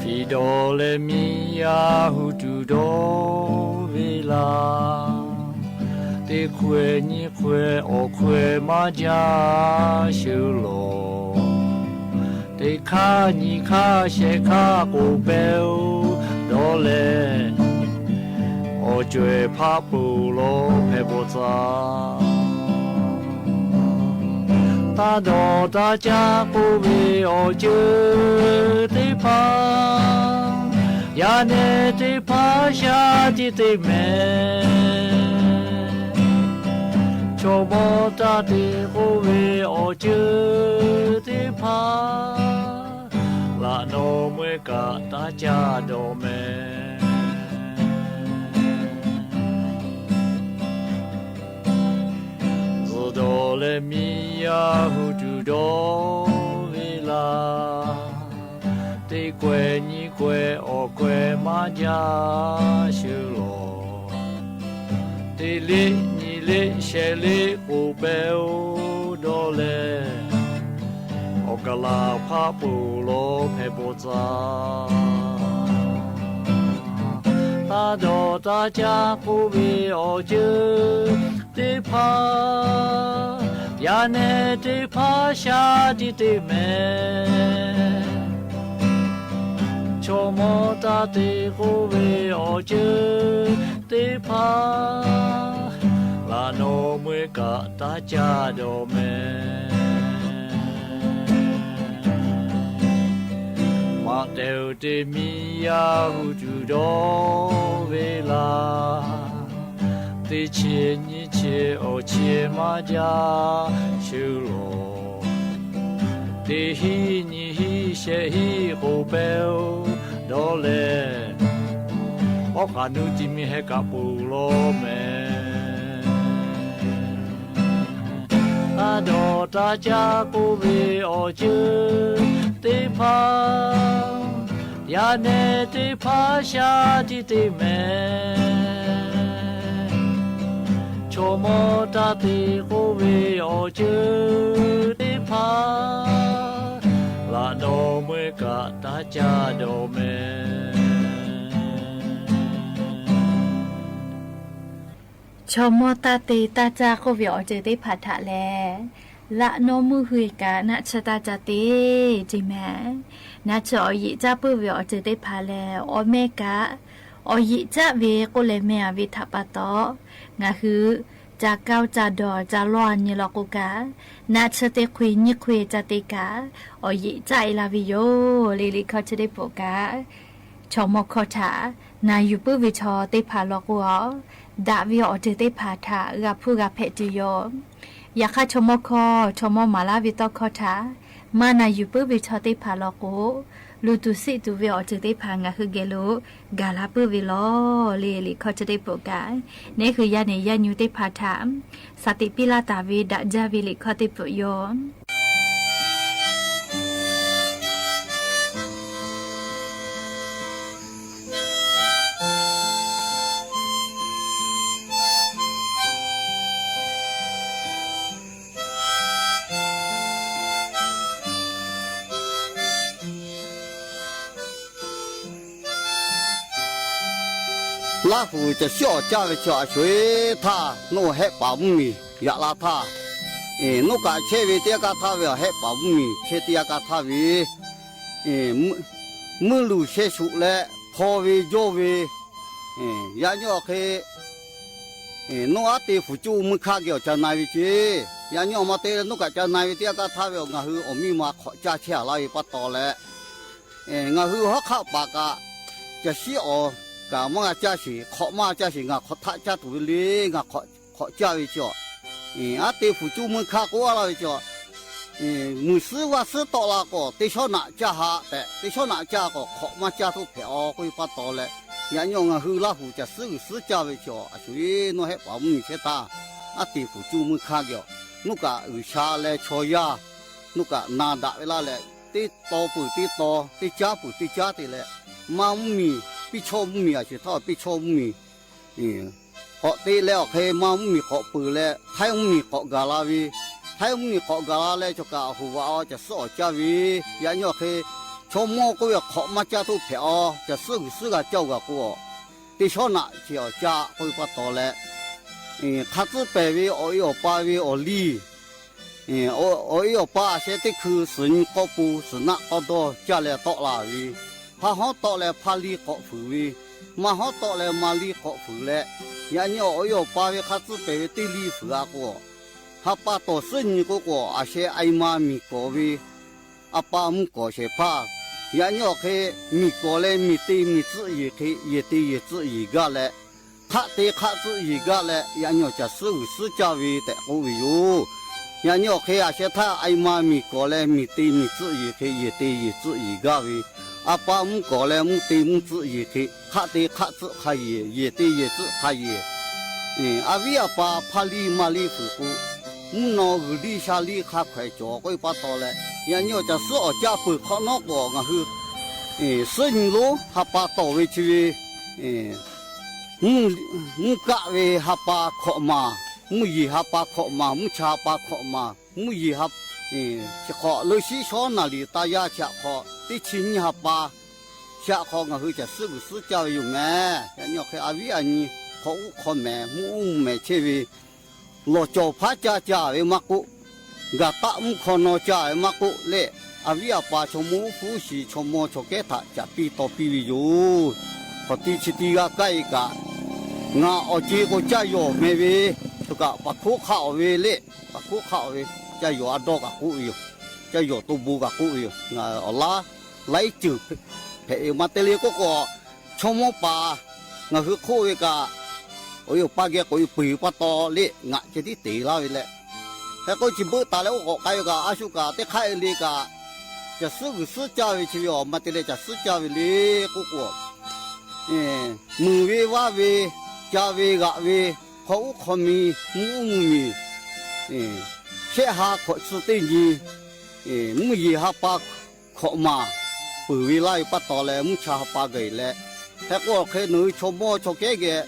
Fiˍ dawˬ leh miˇ yaˇ hu tuˬ dawˇ ve laˇ. Teˇ hkawehˇ nyiˇ hkawehˇ awˬ hkawehˇ maˇ jaˇ sheˍ lawˬ. Teˇ hk'aˇ nyiˇ hk'aˇ shehˆ hk'aˇ k'oˍ pehˇ-oˬ dawˇ leh, awˬ co-eˬ hpaˆ peuˬ lawˬ hpehꞈ bawˬ tcuh. Taˇ dawˬ taˇ caˇ k'oˆ ve awˬ ceuˬ teˇ hpaˍ Yaꞈ nyi teˇ hpaˍ shaˉ tiˉ te mehˍ. Chaw mawˇ taˇ te k'oˆ ve awˬ ceuˬ teˇ hpaˍ, laꞈ naw meuˇ kaꞈ taˇ caˇ dawˬ mehˍ. Zuhˬ dawˬ leh miˇ yaˇ hu tuˬ dawˇ ve laˬ. Teˇ kawehˇ nyiˇ kawehˇ awˬ kawehˇ maˇ jaˇ shuˍ lawˬ. Teˇ liˆ nyi liˆ shehˍ liˆ k'oˍ pehˇ-oˬ dawˇ leh, awˬ kaˍ laˬ hpaˆ peuˬ lawˬ hpehꞈ bawˬ tcuh. Taˇ dawˬ taˇ caˇ k'oˆ ve awˬ ceuˬ teˇ hpaˍ, yaꞈ nyi teˇ hpaˍ shaˉ tiˉ te mehˍ. Chaw mawˇ taˇ te k'oˆ ve awˬ ceuˬ teˇ hpaˍ, laꞈ naw meuˇ kaꞈ taˇ caˇ dawˬ mehˍ. Maꞈ tehˬ uˬ te miˇ yaˇ hu tuˬ dawˇ ve laˬ. Teˇ chi nyiˇ chi awˬ chi maˇ jaˇ shuˍ lawˬ. Teˇ hiˆ nyi hiˆ shehˍ hiˆ k'oˍ pehˇ-oˬ dawˇ leh, awˉ k'aꞈ nuˇ ti mi heh kaꞈ peuˬ lawˬ mehˍ. Taˇ dawˬ taˇ caˇ k'oˆ ve awˬ ceuˬ teˇ hpaˍ, yaꞈ nyi teˇ hpaˍ shaˉ tiˉ te mehˍ. Chaw mawˇ taˇ te k'oˆ ve awˬ ceuˬ teˇ hpaˍ, laꞈ naw meuˇ kaꞈ taˇ caˇ dawˬ mehˍ. Chaw mawˇ taˇ te taˇ caˇ k'oˆ ve awˬ ceuˬ teˇ hpaˍ htaꞈ lehˬ, laꞈ naw meuˇ hui kaꞈ naˆ tsuhˇ taˇ ca te ce mehˍ. Naˆ tsuhˇ awˬ yeꞈ caˇ puiˉ ve awˬ ceuˬ teˇ hpaˍ lehˬ, awˬ meh kaꞈ awˬ yeꞈ caˇ ve k'oˆ leh meh a ve htaꞈ pa taw, ngaˬ hui ca kaˇ ca dawˬ ca lawˇ nyi law k'o kaꞈ, naˆ tsuhˇ teˇ hk'oˆ nyiˇ hk'oˆ ca te kaꞈ, awˬ yeꞈ caˇ e la ve yoˬ. Liꞈ liꞈ hkawˇ chi teˇ pawˆ kaꞈ, chaw mawˇ hkawˇ htaꞈ na yuˬ puiˉ ve chaw teˇ hpaˍ law k'o a, daꞈ ve awˬ ceuˬ teˇ hpaˍ htaꞈ g'a hpuˇ g'a hpehꞈ tuˬ yoˬ. Yaꞈ hk'aˇ, chaw mawˇ hkawˇ chaw mawˇ maˍ laˇ ve tawˇ hkawˇ htaꞈ maˇ na yuˬ puiˉ ve chaw teˇ hpaˍ law k'o, luˬ tuˬ siˆ tuˬ ve awˬ ceuˬ teˇ hpaˍ ngaˬ hui geh lo gaˬ la puiˉ ve lawˬ. Liꞈ liꞈ hkawˇ chi teˇ pawˆ kaꞈ, neˇ hui yaˇ nehˬ yaˇ nyu teˇ hpaˍ htaꞈ saˍ tiꞈ piˇ laˇ taˍ ve daꞈ jaˇ ve liꞈ hkawˇ teˇ pawˆ yoˬ. Laˇ huˍ caˬ shiˉ awˍ caˇ ve chi a sho-eˬ htaˇ, nawˬ hehˆ paˍ mvuhˇmiˬ yaꞈ la htaˇ, nawˬ kaꞈ chehˇ ve teˇ yanˇ kaˇ htaˇ ve awˬ hehˆ paˍ mvuhˇmiˬ chehˇ teˇ yanˇ kaˇ htaˇ ve, meuˇ luˬ sheh shuꞈ leh hpaw ve jawˇ ve, yaꞈ nyi awˬ hk'e nawˬ aˉ te fuˍ cuˇ meuˇ hkanˇ geh awˬ ca na-e ve ce. Yaꞈ nyi awˬ ma te leh nawˬ kaꞈ ca na-e ve teˇ yanˇ kaˇ htaˇ ve awˬ ngaˬ hui awˬ miˇ ma hk'awꞈ caˇ chehˇ a laˇ ve pa taw leh, ngaˬ hui hawˉ hk'aˆ paˍ kaꞈ, caˬ shiˉ awˍ kaꞈ maˇ g'a caˇ sheˍ, hk'awꞈ maˇ caˇ sheˍ, ngaˬ hk'awꞈ htaˆ caˇ tuˬ ve le, ngaˬ hk'awꞈ caˇ ve chi a, aˉ te fuˍ cuˇ meuˇ hkanˇ k'oˆ a laˇ ve chi a, muiˬ suhˉ vaˇ suhˉ tawˆ la k'o, teˇ shawˉ naꞈ caˇ haꞈ tehꞈ, teˇ shawˉ naꞈ caˇ k'o hk'awꞈ maˇ caˇ toˇ hpehꞈ a k'oˆ ve pa taw leh, yaꞈ nyi awˬ ngaˬ hui Laˇ huˍ caˬ suhˉ g'uiˬ suhˉ caˇ ve chi a sho-eˬ nawˬ hehˆ paˍ mvuhˇmiˬ chehˇ htaˇ, aˉ te fuˍ cuˇ meuˇ hkanˇ geh a, nawˬ kaꞈ G'uiˬsha leh chaw yaˇ nawˬ kaꞈ na daꞈ ve laˇ leh, teˇ taw peuˬ teˇ taw, teˇ caˉ peuˬ teˇ caˉ te leh, maˇ mvuhˇmiˬ, piˇ chawˇ mvuhˇmiˬ a sho htaˇ piˇ chawˇ mvuhˇmiˬ k'awꞈ te leh awˬ hk'e maˇ mvuhˇmiˬ k'awꞈ peuˬ leh, htaiˇ mvuhˇmiˬ k'awꞈ gaˬ la ve, htaiˇ mvuhˇmiˬ k'awꞈ gaˬ la leh chaw kaꞈ hoꞈ vaꞈ a caˬ suhˉ awˍ caˇ ve, yaꞈ nyi awˬ hk'e chaw mawˇ k'oˆ ve hk'awꞈ maˇ caˇ toˇ hpehꞈ a, caˬ suhˉ g'uiˬ suhˉ g'a caˇ-oˬ gaˬ k'o, teˇ shawˉ naꞈ chi awˍ caˇ k'oˆ ve pa taw leh, hk'a tcuhˉ pehˍ ve awˬ e awˬ pa ve awˬ liˇ, awˬ e awˬ pa a sheh teˇ hkui suhˍ nyi k'awˇ po suhˍ naˆ k'awˇ dawˇ caˇ leh tawˆ la ve, ha hawˉ tawˆ leh hpaˇ liˇ k'awꞈ fuiˍ ve, maˇ hawˉ tawˆ leh maˇ liˇ k'awꞈ fuiˍ leh, yaꞈ nyi awˬ e awˬ pa ve hk'a tcuhˉ pehˍ ve teˇ liˇ fuiˍ a k'o, ha pa tawˍ suhˉ nyi k'oˆ k'o, a sheh a e ma miˬ kawˍ ve, a pa mvuhˇ kawˍ shehˍ hpaˇ Yaꞈ nyi awˬ hk'e, miˬ kawˍ leh miˬ te miˬ tcuhˆ yeˬ hk'e, yehˬ te yehˬ tcuhˆ yeˬ gaˇ leh, hk'aˆ te hk'aˆ tcuhˆ yeˬ gaˇ leh, yaꞈ nyi awˬ caˬ suhˉ g'uiˬ suhˉ caˇ ve tehꞈ k'oˆ ve yoˬ. Yaꞈ nyi awˬ hk'e, a sheh htaˇ a e ma miˬ kawˍ leh miˬ te miˬ tcuhˆ yeˬ hk'e, yehˬ te yehˬ tcuhˆ yeˬ gaˇ ve, a pa mvuhˇ kawˍ leh mvuhˇ te mvuhˇ tcuhˆ yeˬ hk'e, hk'aˆ te hk'aˆ tcuhˆ hk'a yehˬ, yehˬ te yehˬ tcuhˆ hk'a yehˬ, a viˉ a pa hpaˇ liˇ maˇ liˇ fuiˍ k'o, mvuhˇ naw g'uiˬ liˇ sha liˇ hk'a hkawehˍ cawˬ k'oˆ ve pa taw leh, yaꞈ nyi awˬ caˬ suhˉ awˬ caˇ peuˬ hk'awꞈ nawˉ k'o, ngaˬ hui suhˉ nyi lonˉ ha pa tawˍ ve chi ve, mvuhˇ kaˆ ve ha pa hkawꞈ maˬ, mvuhˇ yeˬ ha pa hkawꞈ maˬ, mvuhˇ cha ha pa hkawꞈ maˬ, mvuhˇ yeˬ ha, chi hk'awꞈ leuˇ shiˉ shawˉ naˍ liˍ taˇ yaˇ chi htaꞈ hk'aw teˇ chi nyiˇ ha pa, chi htaꞈ hk'aw ngaˬ hui caˬ suhˉ g'uiˬ suhˉ caˇ ve yoˬ mehˍ. Yaꞈ nyi awˬ hk'e a viˉ a nyi hk'aw uˉ hk'aw mehˍ mvuhˇ uˉ mvuhˇ mehˍ chehˇ ve, lawˬ cawˬ hpaˉ caˇ caˇ ve maˇ k'oˆ, gaˬ taˆ mvuhˇ hk'aw naw caˇ ve maˇ k'oˆ leh, a viˉ a pa chaw mawˇ uˉ hpu shiˍ chaw mawˇ chaw kehˉ htaꞈ caˍ piˇ taw piˇ ve yoˬ. Hk'awꞈ ti chi ti g'a kaˇ e kaꞈ, ngaˬ awˬ ce k'o caˇ yawˬ meh ve, choˬ kaꞈ paˍ hkoˉ hk'aˆ awˬ ve leh, paˍ hkoˉ hk'aˆ awˬ ve, caˇ yawˬ a dawˇ kaꞈ k'oˆ ve yoˬ. Caˇ yawˬ to bon kaꞈ k'oˆ ve yoˬ. Awˬ laˉ laiˉ ceuˬ hpehꞈ ve maˇ te le k'oˆ k'o, chaw mawˇ paˍ ngaˬ hui hk'oˆ ve kaꞈ, awˬ e awˬ pa geh k'oꞈ e peuˬ pa taw leh ngaˬ ceh tiˉ te laˇ ve leh, hk'e k'oˆ chi beuˆ taˍ leh oˇ k'awꞈ k'ai ve kaꞈ, a shu kaꞈ teˇ hk'aˆ e le kaꞈ, caˬ suhˉ g'uiˬ suhˉ caˇ ve chi ve awˬ ma te leh caˬ suhˉ caˇ ve le k'oˆ k'o, muiˬ ve vaˇ ve, ca ve g'aꞈ ve, hk'aw uˉ hk'aw mi, mvuhˇ uˉ mvuhˇ miˬ, shehˆ ha hkawꞈ tcuh teˇ nyi, mvuhˇ yeˬ ha pa hkawꞈ maˬ peuˬ ve laˇ ve pa taw leh mvuhˇ cha ha pa gaˬ leh, hk'e k'o awˬ hk'e nawˬ hui chaw mawˇ chaw kehˉ geh,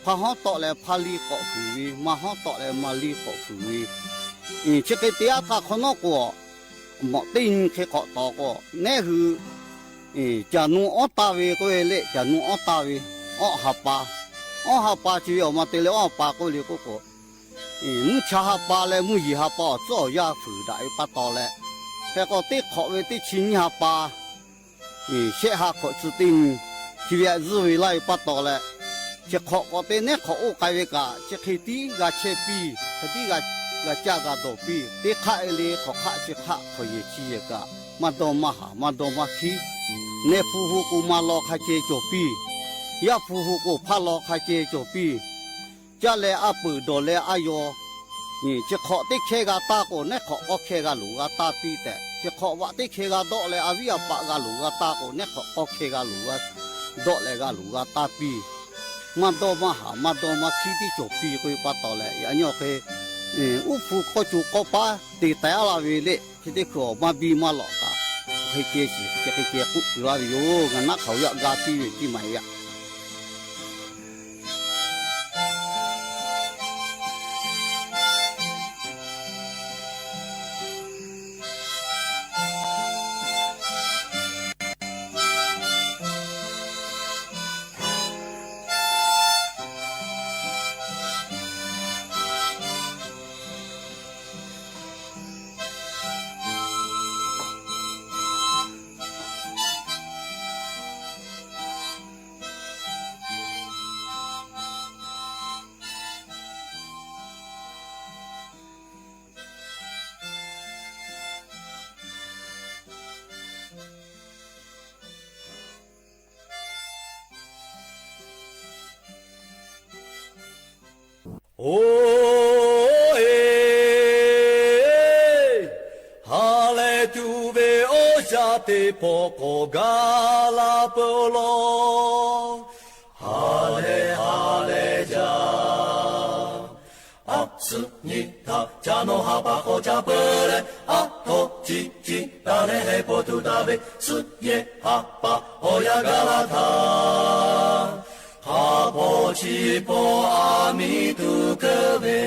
hpaˇ hawˉ tawˆ leh hpaˇ liˇ k'awꞈ fuiˍ ve, maˇ hawˉ tawˆ leh maˇ liˇ k'awꞈ fuiˍ ve, chi hk'e te yaˇ htaˇ hk'awꞈ nawˉ k'o, mawꞈ teˇ nyi hk'e k'awꞈ tawˍ k'o, neˉ hui caˬ nu awˉ taˇ ve k'oˆ ve leh, caˬ nu awˉ taˇ ve, awˉ ha pa, awˉ ha pa chi ve awˬ ma te leh awˉ ha pa k'oˆ ve le k'oˆ k'o, mvuhˇ cha ha pa leh mvuhˇ yeˬ ha pa awˬ tcuhˉ awˬ yaˇ fuiˍ daꞈ ve pa taw leh, hk'e k'o teˇ hk'awꞈ ve teˇ chi nyiˇ ha pa, shehˆ ha hkawꞈ tcuh teˇ nyi, chi ve a zuhˇ ve laˇ ve pa taw leh, chi hk'awꞈ k'awꞈ te neˉ hk'awꞈ oˇ k'ai ve kaꞈ, chi hk'e tiˉ g'a chehˇ piˇ, hk'e tiˉ g'a caˇ g'a dawˬ piˇ. Teˇ hk'aˆ e le hk'awꞈ hk'aˆ chi hk'aˆ hk'awꞈ yehˬ chi yehˬ kaꞈ, maˇ dawˇ maˇ haˍ maˇ dawˇ maˇ hkiˉ. Neˉ hpu hu k'o maˇ law hk'a ceh cawˬ piˇ. Yaˇ hpu hu k'o hpaˇ law hk'a ceh cawˬ piˇ. Caˇ leh a peuˬ dawˬ leh a yaw, chi hk'awꞈ teˇ hkehˇ g'a taˇ k'o, neˉ hk'awꞈ k'awˇ hkehˇ g'a loˍ g'a taˇ piˇ tehꞈ, chi hk'awꞈ vaꞈ teˇ hkehˇ g'a dawˆ leh a viˉ a paˆ g'a loˍ g'a taˇ k'o, neˉ hk'awꞈ k'awˇ hkehˇ g'a loˍ g'a dawˆ leh g'a loˍ g'a taˇ piˇ. Maˇ dawˇ maˇ haˍ maˇ dawˇ maˇ hkiˉ tiˉ cawˬ piˇ k'oˆ ve pa taw leh, yaꞈ nyi awˬ hk'e uˉ hpu k'awˇ co k'awˇ paˉ te taiˍ a laˇ ve le. Chi teˇ hkui awˬ maˇ biˇ maˇ lawꞈ kaꞈ, hk'e ceh shiˍ ceh hk'e ceh k'oˆ kuiˬ laˇ ve yoˬ. Ngaˬ naˆ hk'aoˍ yaꞈ ga piˇ ve tiˇ maˍ ve yaꞈ. Oˇ e, ha lehˬ tuˬ ve awˬ shaˍ teˇ pawˆ k'awꞈ gaˬ la peuˬ law. Ha lehˬ ha lehˬ jaˇ. A suhˆ nyi htaꞈ ca nawˬ ha pa k'awꞈ ca peuˬ leh, a htoꞈ chi chi taˍ leh heh paw tuˬ taˍ ve suhˆ yehˬ ha pa awˬ yanˇ gaˬ la htaˇ, ha paw chi paw a miˇ tuˬ keu ve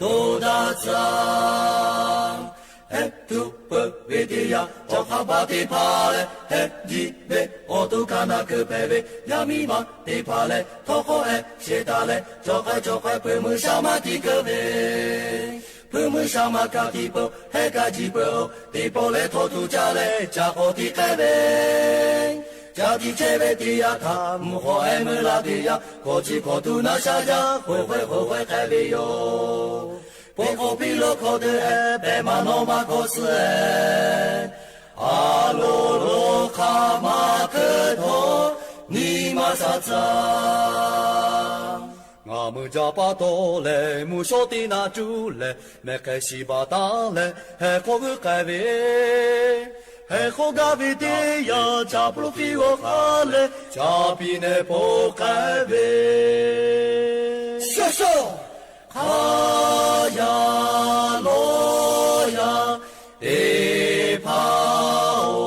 toˇ daꞈ tcuh. Heh tuˬ peuˬ ve teˇ yanˇ, chaw hk'a paˍ teˇ hpaˍ leh heh jiˆ ve awˬ to hkanˇ naˆ keu hpehꞈ ve yaˇ miˇ ma teˇ hpaˍ leh htawˇ hk'awꞈ heh shehˍ taˍ leh, chaw hk'a chaw hk'a peuˬ meuˇ shaˉ maˇ tiˇ keu ve, peuˬ meuˇ shaˉ maˇ kaꞈ tiˇ peuˬ, heh kaꞈ jiˆ peuˬ-oˬ. Teˇ pawˆ leh htawˇ tuˬ ca leh ca k'awꞈ tiˇ k'ehˉ ve, ca tiˇ chehˇ ve teˇ yanˇ htaˇ, mvuhˇ hk'awꞈ heh meuˇ la teˇ yanˇ, hkawꞈ chi hkawꞈ tuˬ naˆ shaˉ jaˇ, hk'oˆ hk'oˆ hk'oˆ hk'oˆ k'ehˉ ve yoˬ. Pon k'o piˇ lo hkawꞈ deuˬ heh pehꞈ maˇ nawˇ maˇ hkawꞈ suhˉ leh, A lo lo hk'aˬ ma hkui htawˇ nyi ma sha tcuh. Ngaˬ mui jaˇ pa taw leh mvuhˇ shawˉ teˇ naˆ cuˇ leh mehˬ hk'e shiˍ baˬ taˉ leh heh hk'awˇ g'uiˇ k'ai ve, heh hk'awˇ gaˇ ve teˇ yanˇ, caˇ pawˆ lo piˇ g'awˇ hk'aˇ leh caˇ piˇ nehˬ pawˆ k'ai ve, shaˉ shaˉ hk'a yaˇ lawˇ yaˇ teˇ hpaˍ-oˬ,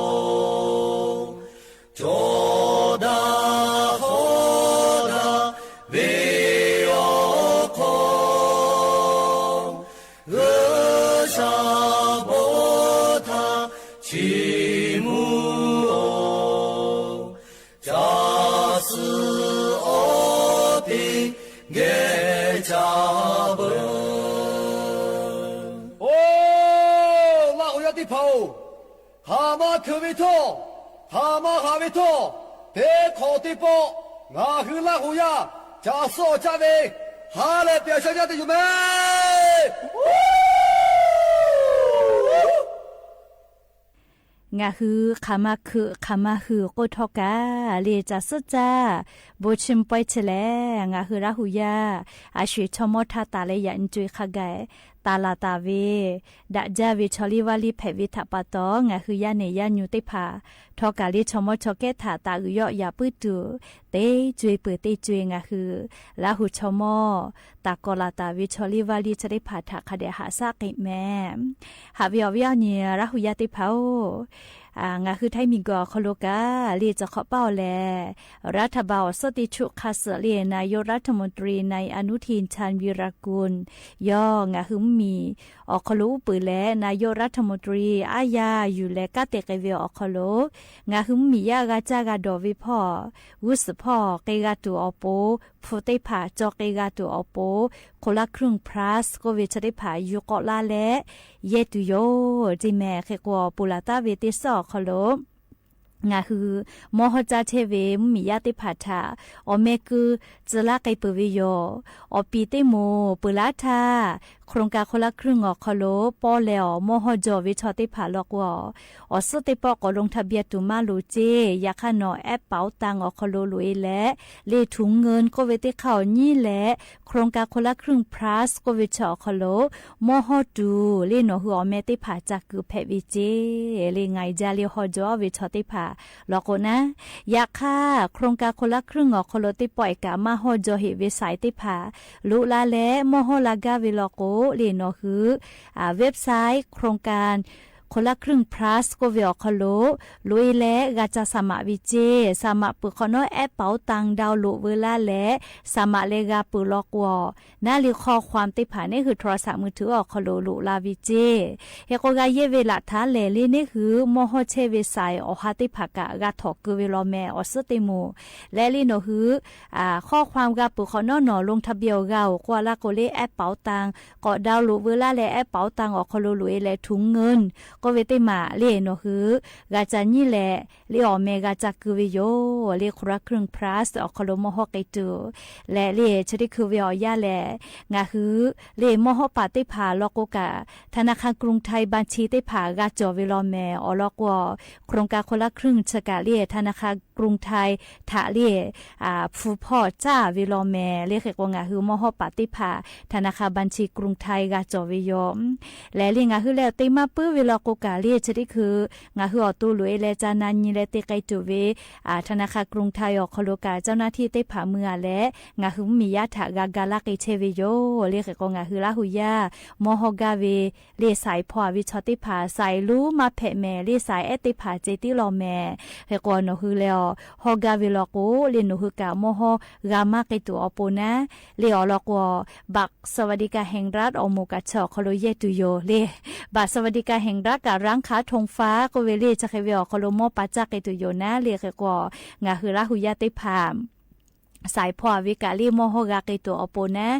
cawˬ daꞈ hawˉ daꞈ ve awˬ hk'aw, G'uiˬsha bon htaꞈ chiˇ mvuh-oˬ. Caˇ suhˍ awˬ te geh caˇ veuˬ. Oˬ, Laˇ huˍ yaˇ teˇ hpaˍ-oˬ, hk'aˬ ma hkui ve htawˇ, hk'aˬ ma haꞈ ve htawˇ, teˇ hk'awꞈ teˇ pawˆ ngaˬ hui Laˇ huˍ yaˇ caˇ suhˍ awˬ caˇ ve ha leh pyaꞈ sha jaˇ te yoˬ mehˍ. Ngaˬ hui hk'aˬ ma hkui hk'aˬ ma huiˍ k'oˆ htawˇ kaꞈ, lehˬ caˇ suhˍ caˇ bon chiˇ mvuh pawehˇ chehˇ leh, ngaˬ hui Laˇ huˍ yaˇ a sho-eˬ chaw mawˇ htaˇ taˍ leh yaꞈ nyi co-e hk'a gaˬ taˍ laˬ taˍ ve, daꞈ jaˇ ve chaw liˇ vaˇ liˇ hpehꞈ ve htaꞈ pa taw, ngaˬ hui yaˇ nehˬ yaˇ nyu teˇ hpaˍ htawˇ kaꞈ lehˬ chaw mawˇ chaw kehˉ htaꞈ taˍ uiˍ yawˆ yaꞈ puiˉ tuˬ, teˇ co-e peuˬ teˇ co-e ngaˬ hui Laˇ huˍ chaw mawˇ taˍ kawꞈ laˬ taˍ ve chaw liˇ vaˇ liˇ chi teˇ hpaˍ htaꞈ hk'a dehꞈ haꞈ shaˉ k'ai mehˍ. Haꞈ ve awˬ viˉ awˬ nyi Laˇ huˍ yaˇ teˇ hpaˍ-oˬ, ngaˬ hui Htaiˇ miˬguiˬ awˬ hk'aw lo kaꞈ lehˬ cawˬ hk'awꞈ paˇ-oˬ lehˬ, รัฐบาล awˬ suhˉ teˇ chuˆ hk'a suhˍ lehˬ นายกรัฐมนตรี นายอนุทิน ชาญวีรกูล yawˇ ngaˬ hui mvuhˇmiˬ awˬ hk'aw lo uˉ peunˍ leh นายกรัฐมนตรี aˉ yaˇ yuˬ leh kanˉ te k'ai ve awˬ hk'aw lo, ngaˬ hui mvuhˇmiˬ yaˇ g'a caˇ g'a dawˬ ve hpawˇ g'uˇ suhˍ hpawˇ k'ai g'a tuˬ awˬ pon, hpu teˇ hpaˍ cawˬ k'ai g'a tuˬ awˬ pon, คนละครึ่ง plus k'oˆ ve chi teˇ hpaˍ yuˬ k'awꞈ laˇ leh yehˇ tuˬ yoˬ ceˇ mehˍ. Hk'e k'o, awˬ pon laˬ taˍ ve teˇ suhˉ awˬ hk'aw lo ngaˬ hui mawˇ hawˇ caˇ chehˇ ve mvuhˇmiˬ yaˇ teˇ hpaˍ htaꞈ awˬ meh keu tcuh laˇ k'ai peuˬ ve yoˬ. Awˬ piˍ teˇ moˍ peuˬ laˇ htaˇ, โครงการคนละครึ่ง awˬ hk'aw lo pawˇ leh awˬ mawˇ hawˇ jawˬ ve chaw teˇ hpaˍ law k'o, awˬ suhˉ teˇ pawˆ k'awꞈ ลงทะเบียน tuˬ maˇ loˍ ceˇ. Yaꞈ hk'aˇ nawˬ แอปเป๋าตัง awˬ hk'aw lo loꞈ-e leh, lehˬ ถุงเงิน k'oˆ ve teˇ hk'aˇ awˬ nyiˉ leh โครงการคนละครึ่ง plus k'oˆ ve chi awˬ hk'aw lo mawˇ hawˇ tuˬ lehˬ nawˬ hui awˬ meh teˇ hpaˍ ca kuiˬ hpehꞈ ve ceˇ. Lehˬ ngaˬ jaˇ lehˬ hawˇ jawˬ ve chaw teˇ hpaˍ law k'o naˉ, yaꞈ hk'aˇ โครงการคนละครึ่ง awˬ hk'aw lo teˇ pawˆ-e kaꞈ maˇ hawˇ jawˬ heꞈ ve saiˍ teˇ hpaˍ loꞈ la leh mawˇ hawˇ la gaˇ ve law k'o, lehˬ nawˬ hui website โครงการคนละครึ่ง plus k'oˆ ve awˬ hk'aw lo loꞈ-e leh g'a ca สมัคร ve ceˇ. สมัคร peuˬ hk'awꞈ nawˉ แอปเป๋าตัง download veu laˇ leh สมัคร leh g'a peuˬ law k'o, naˉ lehˬ ข้อความ teˇ hpaˍ neˉ hui โทรศัพท์มือถือ awˬ hk'aw lo loꞈ la ve ceˇ. Hk'e k'o g'a yehˇ ve laꞈ htaˉ lehˬ lehˬ neˉ hui mawˇ hawˇ chehˇ ve saiˍ awˬ ha teˇ hpaˍ kaꞈ g'a htawnˍ keu ve law mehˍ awˬ suhˉ teˇ moˍ. Leh lehˬ nawˬ hui ข้อความ g'a peuˬ hk'awꞈ nawˉ nawˬ ลงทะเบียน awˬ g'a-oˬ k'oˆ a laˇ k'o lehˬ แอปเป๋าตัง k'awꞈ download veu laˇ leh แอปเป๋าตัง awˬ hk'aw lo loꞈ-e leh ถุงเงิน k'oˆ ve teˇ maˬ lehˬ nawˬ hui g'a ca nyiˉ leh lehˬ awˬ meh g'a ca keu ve yoˬ. Lehˬ คนละครึ่ง plus awˬ hk'aw lo mawˇ hawˇ k'ai tuˬ leh lehˬ chi teˇ hkui ve awˬ yanˇ lehˬ ngaˬ hui lehˬ mawˇ hawˇ paˍ teˇ hpaˍ law k'o kaꞈ ธนาคารกรุงไทย บัญชี teˇ hpaˍ g'a cawˬ ve law mehˍ awˬ lawn k'o, โครงการคนละครึ่ง chi kaꞈ lehˬ ธนาคารกรุงไทย htaꞈ lehˬ hpu hpawˇ caˇ ve law mehˍ. Lehˬ hk'e k'o ngaˬ hui mawˇ hawˇ paˍ teˇ hpaˍ ธนาคาร บัญชี กรุงไทย g'a cawˬ ve yoˬ. Lehˬ lehˬ ngaˬ hui lehˬ teˇ maˇ puiˉ ve law k'o kaꞈ lehˬ chi teˇ hkui ngaˬ hui awˬ to loꞈ-e leh ca na nyi leh te k'ai tuˬ ve ธนาคารกรุงไทย awˬ hk'aw lo kaꞈ เจ้าหน้าที่ teˇ hpaˍ mui-a leh ngaˬ hui mvuhˇmiˬ yaˇ htaꞈ g'a ga laˇ k'ai chehˇ ve yoˬ. Lehˬ hk'e k'o ngaˬ hui Laˇ huˍ yaˇ mawˇ hawˇ gaˇ ve lehˬ saiˍ hpaw-a ve chaw teˇ hpaˍ saiˍ lonˉ maˇ hpehꞈ mehˍ. Lehˬ saiˍ ehˉ teˇ hpaˍ ceh tiˉ law mehˍ. Hk'e k'o nawˬ hui lehˬ awˬ hawˇ gaˇ ve law k'o lehˬ nawˬ hui kaꞈ mawˇ hawˇ g'a maˇ k'ai tuˬ awˬ pon naˉ, lehˬ awˬ lawn k'o บัตรสวัสดิการแห่งรัฐ awˬ moˍ kaꞈ chi awˬ hk'aw lo yehˇ tuˬ yoˬ. Lehˬ บัตรสวัสดิการแห่งรัฐ kaꞈ ร้านค้าธงฟ้า k'oˆ ve lehˬ chi hk'e ve awˬ hk'aw lo mawˇ pa caˇ k'ai tuˬ yoˬ naˉ. Lehˬ hk'e k'o ngaˬ hui Laˇ huˍ yaˇ teˇ hpaˍ สาย hpawˇ a ve kaꞈ le mawˇ hawˇ g'a k'ai tuˬ awˬ pon naˉ,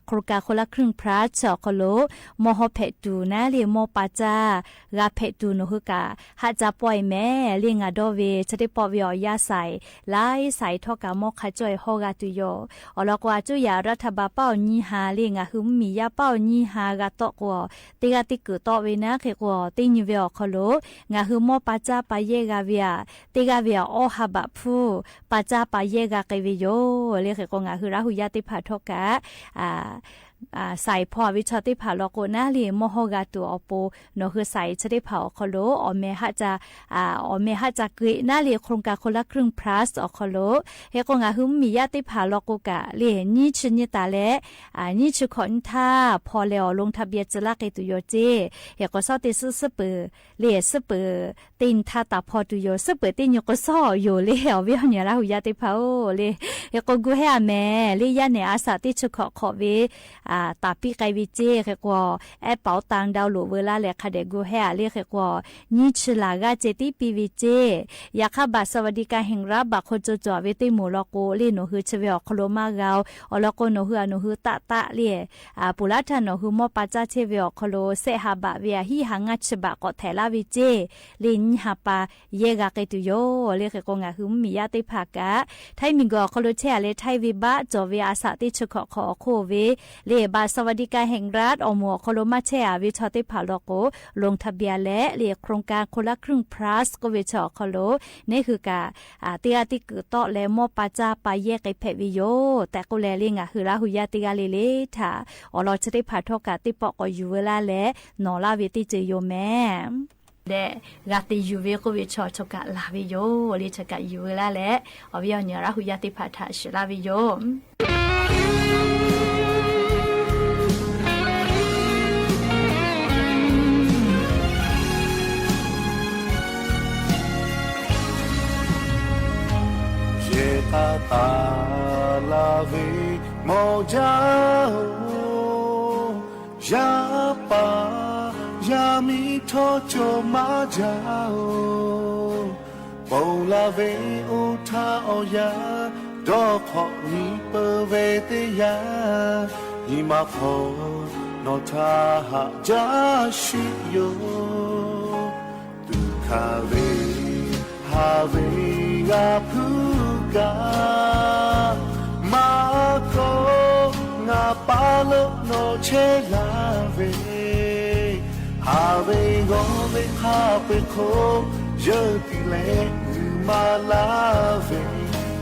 โครงการคนละครึ่ง plus awˬ hk'aw lo mawˇ hawˇ hpehꞈ tuˬ naˉ le mawˇ pa caˇ g'a hpehꞈ tuˬ nawˬ hui kaꞈ haˆ ca pawˆ e mehˍ le. Ngaˬ dawˇ ve chi teˇ pawˆ ve awˬ yanˇ สาย laiˉ สาย htawˇ kaꞈ mawˇ hk'a cawˇ e hawˇ g'a tuˬ yoˬ. Awˬ lawn k'o, a cuˇ yaꞈ รัฐบาล paˆ awˬ nyiˇ ha le ngaˬ hui mvuhˇmiˬ yaˇ paˆ awˬ nyiˇ ha g'a tawˆ k'o, teˇ g'aˇ teˇ kuiˬ tawˆ ve naˉ hk'e k'o, teˇ nyi ve awˬ hk'aw lo ngaˬ hui mawˇ pa caˇ pa yehˇ g'a ve aꞈ, teˇ g'aˇ ve aꞈ awˇ ha baꞈ hpfuhˇ pa caˇ pa yehˇ g'a k'ai ve yoˬ le. Hk'e k'o, ngaˬ hui Laˇ hu yaˇ teˇ hpaˍ htawˇ kaꞈ สาย hpawˇ a ve chaw teˇ hpaˍ law k'o naˉ le mawˇ hawˇ g'a tuˬ awˬ pon nawˬ hui สาย chi teˇ hpaˍ awˬ hk'aw lo awˬ meh haˆ ca, awˬ meh haˆ ca keu e naˉ le โครงการคนละครึ่ง plus awˬ hk'aw lo. Hk'e k'o, ngaˬ hui mvuhˇmiˬ yaˇ teˇ hpaˍ law k'o kaꞈ le nyiˇ chi nyi taˍ leh nyiˇ chi hkawꞈ nyi htaˇ hpaw leh awˬ ลงทะเบียน tcuh laˇ k'ai tuˬ yoˬ ceˇ. Hk'e k'o, suhˉ teˇ suhˉ suhˉ peuˍ le suhˉ peuˍ teˇ nyi htaˇ taˍ hpaw tuˬ yoˬ. Suhˉ peuˍ teˇ nyi k'o suhˉ awˬ yoˬ le awˬ viˉ awˬ nyi Laˇ hu yaˇ teˇ hpaˍ-oˬ le. Hk'e k'o, gu hehˉ a mehˍ le yaˇ nehˬ a saꞈ teˇ chi hkawꞈ hk'awꞈ ve taˍ piˇ k'ai ve ceˇ. Hk'e k'o, แอปเป๋าตัง download veu laˇ leh hk'a dehꞈ gu hehˉ a le. Hk'e k'o, nyiˇ chi laˬ g'aˇ ceh tiˉ piˇ ve ceˇ. Yaꞈ hk'aˇ บัตรสวัสดิการแห่งรัฐ baꞈ hk'aw co cawˬ ve teˇ moˍ law k'o le nawˬ hui chi ve awˬ hk'aw lo maˇ g'a-oˬ. Awˬ lawn k'o, nawˬ hui a nawˬ hui taˆ taˆ le peuˬ laˇ htaˇ nawˬ hui mawˇ pa caˇ chehˇ ve awˬ hk'aw lo sehˆ ha baꞈ ve aꞈ hiˉ ha ngaˇ chi baꞈ k'awꞈ htehꞈ laˇ ve ceˇ le nyiˇ ha pa yehˇ g'a k'ai tuˬ yoˬ le. Hk'e k'o, ngaˬ hui mvuhˇmiˬ yaˇ teˇ hpaˍ kaꞈ Htaiˇ miˬ guiˬ awˬ hk'aw lo chehˇ a leh Htaiˇ venˇ baˆ cawˬ ve a saꞈ teˇ chi hkawꞈ hk'awꞈ awˬ hk'oˆ ve le บัตรสวัสดิการแห่งรัฐ awˬ moˍ awˬ hk'aw lo maˇ chehˇ a ve chaw teˇ hpaˍ law k'o, ลงทะเบียน leh le โครงการคนละครึ่ง plus k'oˆ ve chi awˬ hk'aw lo neˉ hui kaꞈ teˇ g'aˇ teˇ kuiˬ tawˆ leh mawˇ pa caˇ pa yehˇ k'ai hpehꞈ ve yoˬ tehꞈ k'oˆ leh le ngaˬ hui Laˇ hu yaˇ teˇ g'aˇ le le htaꞈ awˬ lawn chi teˇ hpaˍ htawˇ kaꞈ teˇ pawˆ k'awꞈ yuˬ veu laˇ leh nawˬ laˇ ve teˇ ceuˬ yoˬ mehˍ. Dehꞈ g'a te yuˬ ve k'oˆ ve chaw chaw kaꞈ laˬ ve yoˬ le. Chi kaꞈ yuˬ veu laˇ leh awˬ viˉ awˬ nyi Laˇ hu yaˇ teˇ hpaˍ htaꞈ shiˍ laˇ ve yoˬ. Yehˬ k'a taˍ la ve mawˬ jaˇ-oˬ, yaˇ paˍ yaˇ miˇ htawˇ cawˬ maˇ jaˇ-oˬ. Ponˬ la ve oˇ htaˇ awˬ yanˇ dawˇ hk'awꞈ nyi peuˬ ve teˇ yanˇ, nyi ma hk'aw nawˬ htaꞈ haꞈ jaˇ sheˍ yoˬ. Tuꞈ hkanˍ ve haˍ ve g'a hpuˇ kaꞈ, maˇ kawˆ ngaˬ paˇ lo nawˬ chehˇ laˇ ve, haˍ ve g'awˇ ve hk'a peu-eˬ hk'oˆ yeuˇ tiˉ leh g'uiˬ maˇ laˇ ve,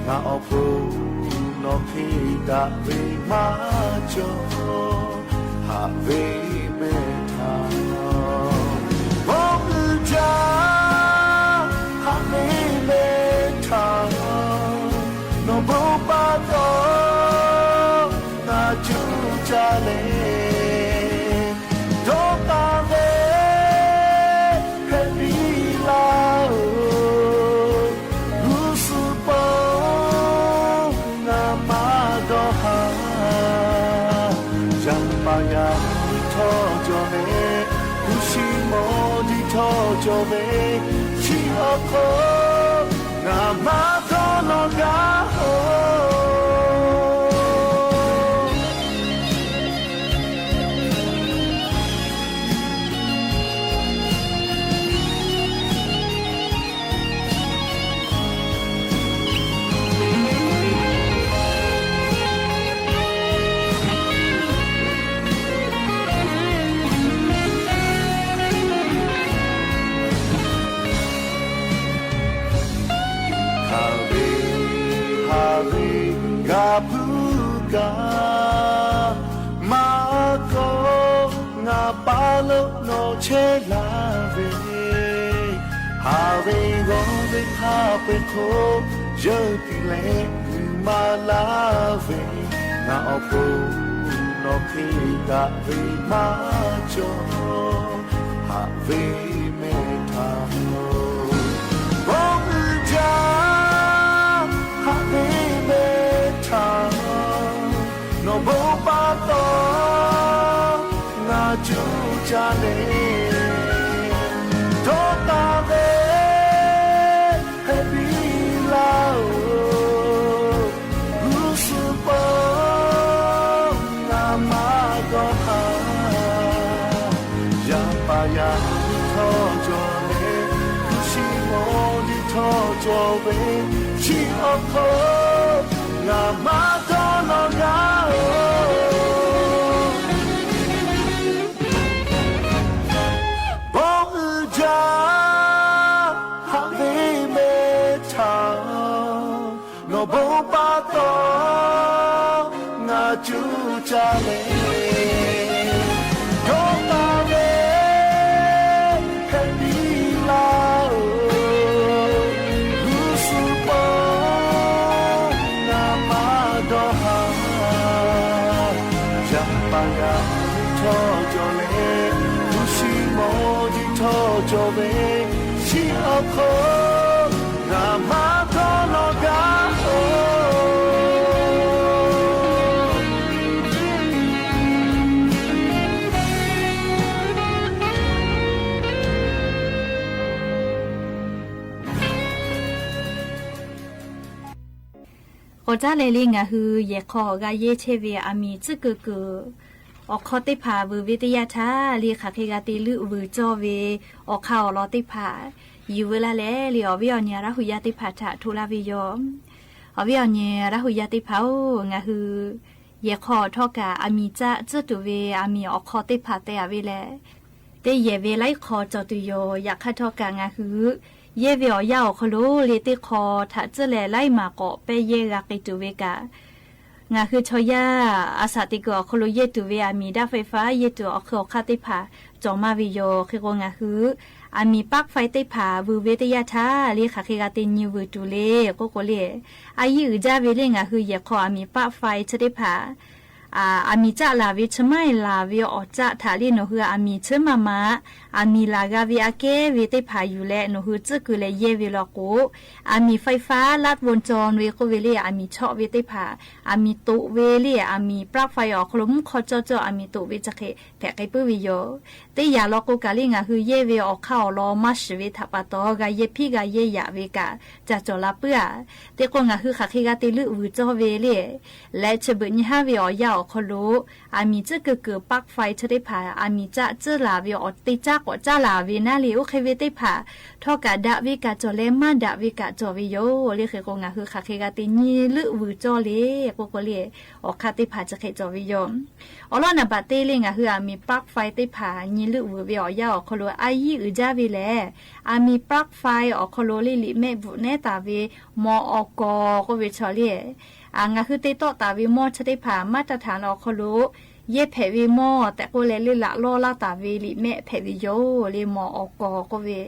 ngaˬ awˬ pon nawˬ hk'e daꞈ ve maˇ cawˬ. Haꞈ ve mehˬ htaꞈ mawˇ g'uiˬ jaˇ, haꞈ ve mehˬ htaꞈ nawˬ bon pa taw ngaˬ cuˇ caˇ leh, dawˇ taˍ ve hpehꞈ piˇ laˇ-oˬ. G'uˇ suhˍ paw ngaˬ maˇ dawˇ haˍ, yaˇ paˍ yaˇ miˇ htawˇ cawˬ ve, hpu shi mawˬ diˇ htawˇ cawˬ ve, chi awˬ hk'aw ngaˬ maˇ dawˇ nawˬ gaˇ-oˬ. Haˍ ve haˍ ve g'a hpuˇ kaꞈ, maˇ kawˆ ngaˬ paˇ lo nawˬ chehˇ laˇ ve, haˍ ve g'awˇ ve hk'a peu-eˬ hk'oˆ yeuˇ tiˉ leh g'uiˬ maˇ laˇ ve, ngaˬ awˬ pon nawˬ hk'e daꞈ ve maˇ cawˬ. Haꞈ ve mehˬ htaꞈ mawˇ g'uiˬ jaˇ, haꞈ ve mehˬ htaꞈ nawˬ bon pa taw ngaˬ cuˇ caˇ leh, dawˇ taˍ ve hpehꞈ piˇ laˇ-oˬ. Yaꞈ nyi htawˇ cawˬ ve, hpu shi mawˬ nyi htawˇ cawˬ ve, chi awˬ hk'aw ngaˬ maˇ dawˇ nawˬ gaˇ-oˬ. Bawˇ uiˍ jaˇ haꞈ ve mehˬ htaꞈ nawˬ bon pa taw ngaˬ cuˇ caˇ leh, dawˇ taˍ ve hpehꞈ piˇ laˇ-oˬ. G'uˇ suhˍ paw ngaˬ maˇ dawˇ haˍ. Yaꞈ paˍ yaꞈ nyi htawˇ cawˬ leh, hpu shi mawˬ nyi htawˇ cawˬ ve, chi awˬ hk'aw ngaˬ maˇ dawˇ nawˬ gaˇ-oˬ. K'awꞈ caˉ leh le ngaˬ hui yehˬ hk'aw g'a yehˇ chehˇ ve aˬ miˍ tcuhˉ kuiˬ kuiˬ awˬ hk'aw teˇ hpaˍ vuiˬ ve teˇ yanˇ htaˇ le, hk'aˬ hk'e g'a te leuˆ vuiˬ cawˇ ve awˬ hk'aˇ awˬ lawn teˇ hpaˍ yuˬ veu laˇ leh le, awˬ viˉ awˬ nyi Laˇ huˍ yaˇ teˇ hpaˍ htaꞈ hto laˇ ve yoˬ. Awˬ viˉ awˬ nyi Laˇ huˍ yaˇ teˇ hpaˍ-oˬ, ngaˬ hui yehˬ hk'aw htawˇ kaꞈ aˬ miˍ caˆ tcuhˉ tuˬ ve aˬ miˍ awˬ hk'aw teˇ hpaˍ te-a ve lehˬ, teˇ yehˬ ve laiˉ hk'aw cawˬ tuˬ yoˬ. Yaꞈ hk'aˇ htawˇ kaꞈ ngaˬ hui yehˇ ve awˬ yanˇ awˬ hk'aw lo le teˇ hk'aw htaꞈ tcuhˉ leh laiˉ maˬ k'awꞈ pehˇ yehˇ g'a k'ai tuˬ ve kaꞈ, ngaˬ hui chaw yaˇ a shaꞈ teꞈ kuiˬ awˬ hk'aw lo yehˇ tuˬ ve aˬ miˍ daꞈ faiˇ faˉ yehˇ tuˬ awˬ hk'ui awˬ hk'aˇ teˇ hpaˍ cawˬ maˇ ve yoˬ. Hk'e k'o ngaˬ hui aˬ miˍ paˆ faiˇ teˇ hpaˍ vuiˬ ve teˇ yanˇ htaˇ le, hk'aˬ hk'e g'a te nyi vuiˬ tuˬ le k'oˆ k'o le, a yiˇ uiˍ jaˇ ve le ngaˬ hui yehˬ hk'aw aˬ miˍ paˆ faiˇ chi teˇ hpaˍ aˬ miˍ caˆ laˬ ve chi maˇ heˆ laˬ ve awˬ caˆ htaꞈ le nawˬ hui aˬ miˍ chi maˇ ma aˬ miˍ laˬ g'a ve aꞈ kehˉ ve teˇ hpaˍ yuˬ leh nawˬ hui tcuhˉ kuiˬ leh yehˇ ve law k'o, aˬ miˍ faiˇ faˉ ลัดวงจร ve k'oˆ ve le aˬ miˍ chawˆ ve teˇ hpaˍ, aˬ miˍ toꞈ ve le aˬ miˍ paˆ faiˇ awˬ hk'aw lo mvuhˇ hk'aw cawˇ cawˇ aˬ miˍ toꞈ ve chi hk'e hpehꞈ k'ai puiˉ ve yoˬ. Teˇ yanˇ law k'o kaꞈ le ngaˬ hui yehˇ ve awˬ hk'aˇ awˬ lawn maˇ shiˍ ve htaꞈ pa taw g'a yehˇ hpiˉ g'a yehˇ yaꞈ ve kaꞈ ca cawˬ la puiˉ-a. Te k'o ngaˬ hui hk'aˬ hk'e g'a te leuˆ vuiˬ cawˇ ve le, leh chi beuꞈ nyi haˉ ve awˬ yanˇ awˬ hk'aw lo aˬ miˍ tcuhˉ kuiˬ kuiˬ paˆ faiˇ chi teˇ hpaˍ aˬ miˍ caˆ tcuhˉ laˬ ve awˬ te caˉ k'awꞈ caˉ laˬ ve naˉ le, oˇ hk'e ve teˇ hpaˍ htawˇ kaꞈ daꞈ ve kaꞈ cawˬ leh maˇ daꞈ ve kaꞈ cawˬ ve yoˬ le. Hk'e k'o ngaˬ hui hk'aˬ hk'e g'a te nyi leuˆ vuiˬ cawˇ le k'oˆ k'o le, awˬ hk'aˇ teˇ hpaˍ chi hk'e cawˬ ve yoˬ. Awˬ lawn naˍ baꞈ te le ngaˬ hui aˬ miˍ paˆ faiˇ teˇ hpaˍ nyi leuˆ vuiˬ ve awˬ yanˇ awˬ hk'aw lo a yiˇ uiˍ jaˇ ve lehˬ, aˬ miˍ paˆ faiˇ awˬ hk'aw lo le liꞈ mehˆ bvuhꞈ nehˉ taˍ ve mawˬ awˬ kawˬ k'oˆ ve chaw le, ngaˬ hui te tawˆ taˍ ve mawˇ chi teˇ hpaˍ maˇ taˇ htaˍ law awˬ hk'aw lo yehˇ hpehꞈ ve mawˇ tehꞈ k'oˆ leh le laꞈ lawˇ laˇ taˍ ve liꞈ mehˆ hpehꞈ ve yoˬ le. Mawˬ awˬ kawˬ k'oˆ ve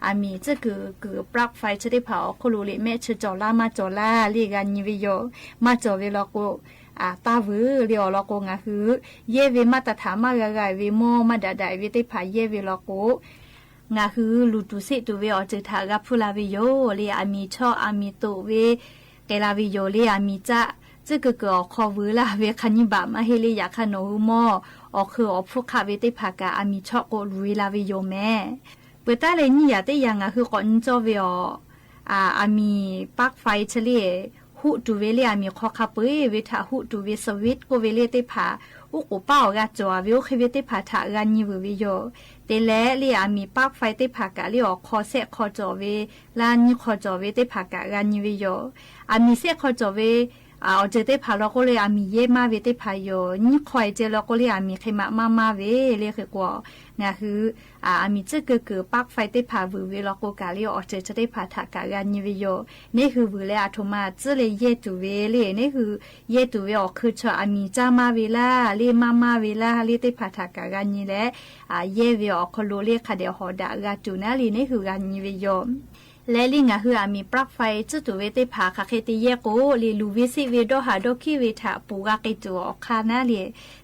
aˬ miˍ tcuhˉ kuiˬ kuiˬ paˆ faiˇ chi teˇ hpaˍ awˬ hk'oˆ lo liꞈ mehˆ chi cawˬ laˇ maˇ cawˬ laˇ le g'a nyi ve yoˬ. Maˇ cawˬ ve law k'o, taˇ vuiˬ le awˬ lawn k'o ngaˬ hui yehˇ ve maˇ taˇ htaˍ maˇ g'a g'a ve mawˇ maˇ daꞈ daꞈ ve teˇ hpaˍ yehˇ ve law k'o, ngaˬ hui luˬ tuˬ seˆ tuˬ ve awˬ ceuˬ htaꞈ g'a hpuˇ la ve yoˬ le. Aˬ miˍ chawˆ aˬ miˍ toꞈ ve k'ai la ve yoˬ le. Aˬ miˍ caˆ tcuhˉ kuiˬ kuiˬ awˬ hk'aw vuiˬ laˇ ve hk'a nyiˇ baꞈ maˇ heˆ le. Yaꞈ hk'aˇ nawˬ hui mawˇ awˬ hk'ui awˬ hpfuhˇ hk'aˆ ve teˇ hpaˍ kaꞈ aˬ miˍ chawˆ k'o luˬ-e la ve yoˬ mehˍ. Peuˬ taˉ leh nyiˇ yaꞈ teˇ yaꞈ ngaˬ hui k'awꞈ nyi cawˇ ve awˬ aˬ miˍ paˆ faiˇ chi le, huˆ tuˬ ve le aˬ miˍ hk'aw hk'a peu-eˬ ve htaꞈ huˆ tuˬ ve switch k'oˆ ve le teˇ hpaˍ, uˉ k'oˍ paˉ awˬ g'a cawˬ-a ve oˇ hk'e ve teˇ hpaˍ htaꞈ g'a nyi vuiˬ ve yoˬ. Te leh le aˬ miˍ paˆ faiˇ teˇ hpaˍ kaꞈ le awˬ hk'aw shehˆ hk'aw cawˬ ve laˇ nyiˇ hk'aw cawˬ ve teˇ hpaˍ kaꞈ g'a nyi ve yoˬ. Aˬ miˍ shehˆ hk'aw cawˬ ve awˬ ceuˬ teˇ hpaˍ law k'o le aˬ miˍ yehˇ maˇ ve teˇ hpaˍ yoˬ. Nyiˇ hk'aw-e ceh law k'o le aˬ miˍ hk'e maꞈ maˇ maˇ ve le. Hk'e k'o ngaˬ hui aˬ miˍ tcuhˉ kuiˬ kuiˬ paˆ faiˇ teˇ hpaˍ vuiˬ ve law k'o kaꞈ le awˬ ceuˬ chi teˇ hpaˍ htaꞈ kaꞈ g'a nyi ve yoˬ. Neˇ hui vuiˬ leh aˬ htoꞈ ma tcuhˉ leh yehˇ tuˬ ve le, neˇ hui yehˇ tuˬ ve awˬ hk'ui chaw aˬ miˍ caˇ maˇ ve laˇ le maˇ maˇ ve laˇ le teˇ hpaˍ htaꞈ kaꞈ g'a nyi leh, yehˇ ve awˬ hk'aw lo le hk'a dehꞈ hawˍ daꞈ g'a tuˬ naˉ le neˇ hui g'a nyi ve yoˬ. Leh le ngaˬ hui aˬ miˍ paˆ faiˇ tcuhˉ tuˬ ve teˇ hpaˍ hk'aˬ hk'e te yehˇ k'o le luˬ ve seˆ ve dawˇ haˍ dawˇ hkiˉ ve htaꞈ ponˬ g'a k'ai tuˬ awˬ hk'aˇ naˉ le,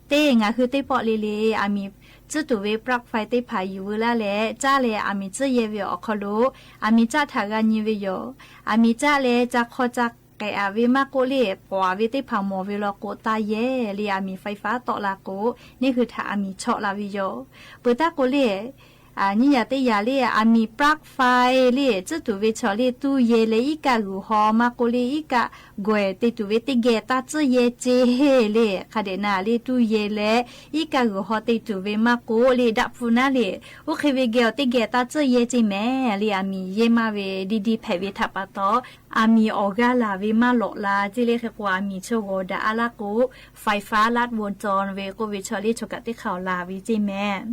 teˇ ngaˬ hui teˇ pawˆ le le aˬ miˍ tcuhˉ tuˬ ve paˆ faiˇ teˇ hpaˍ yuˬ veu laˇ leh caˇ leh aˬ miˍ tcuhˉ yehˇ ve awˬ hk'aw lo aˬ miˍ caˆ htaꞈ g'a nyi ve yoˬ. Aˬ miˍ caˆ leh ca hk'aw ca k'ehꞈ-a ve maˇ k'oˆ le k'awꞈ-a ve teˇ hpaˍ mawˬ ve law k'o taˇ yehˇ le aˬ miˍ faiˇ faˉ tawˆ la k'o, neˇ hui htaꞈ aˬ miˍ chawˆ la ve yoˬ. Peuˬ taˉ k'o le Nyiˇ yaꞈ teˇ yaꞈ le, aˬ miˍ ปลั๊กไฟ le tcuhˉ tuˬ ve chaw le ตู้เย็น leh iˉ kaˆ g'uiˬ haw maˇ k'oˆ le, iˉ kaˆ gawehˬ te tuˬ ve teˇ geh taˇ tcuhˉ yehˇ ceˇ le. Hk'a dehꞈ na le ตู้เย็น leh iˉ kaˆ g'uiˬ haw te tuˬ ve maˇ k'oˆ le, daꞈ hpu naˉ le, oˇ hk'e ve geh awˬ teˇ geh taˇ tcuhˉ yehˇ ceˇ mehˍ le. Aˬ miˍ yehˇ maˇ ve diˇ diˇ hpehꞈ ve htaꞈ pa taw, aˬ miˍ awˬ g'aˇ laˬ ve maˇ lawꞈ la ceˇ le. Hk'e k'o, aˬ miˍ chaw g'awˬ daꞈ a laˇ k'o, ไฟฟ้าลัดวงจร ve k'oˆ ve chaw le chaw kaꞈ teˇ hk'aˇ awˬ laˬ ve ceˇ mehˍ.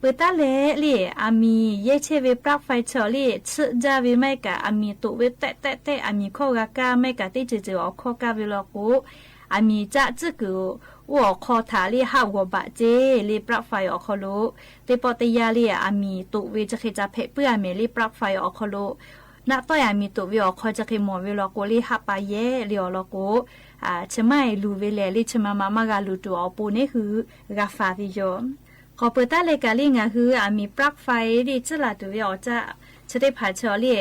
Peuˬ taˉ leh le, aˬ miˍ yehˇ chehˇ ve ปลั๊กไฟ chaw le tsuhˆ jaˇ ve maˇ heˆ kaꞈ, aˬ miˍ toꞈ ve tehˆ tehˆ tehˆ aˬ miˍ hkawˇ g'a kaˇ maˇ heˆ kaꞈ, teˇ ceuˬ ceuˬ awˬ hkawˇ kaˇ ve law k'o, aˬ miˍ caˆ tcuhˉ kuiˬ oˇ awˬ hk'aw htaꞈ le haˆ g'awˬ baꞈ ceˇ le. ปลั๊กไฟ awˬ hk'aw lo teˇ pawˆ teˇ yanˇ le, aˬ miˍ toꞈ ve chi hk'e ca hpehꞈ puiˉ a mehˍ le. ปลั๊กไฟ awˬ hk'aw lo naˆ tawˆ aˬ miˍ toꞈ ve awˬ hk'aw chi hk'e mawˬ ve law k'o le, haˆ pa yehˇ le awˬ lawn k'o, chi maˇ luˬ ve lehˬ le, chi ma ma maˇ g'a luˬ tuˬ awˬ pon neˉ hui g'a faˍ ve yoˬ. K'awꞈ peuˬ taˉ leh kaꞈ le, ngaˬ hui aˬ miˍ ปลั๊กไฟ le tcuhˉ laˬ tuˬ ve awˬ caˆ chi teˇ hpaˍ chaw le,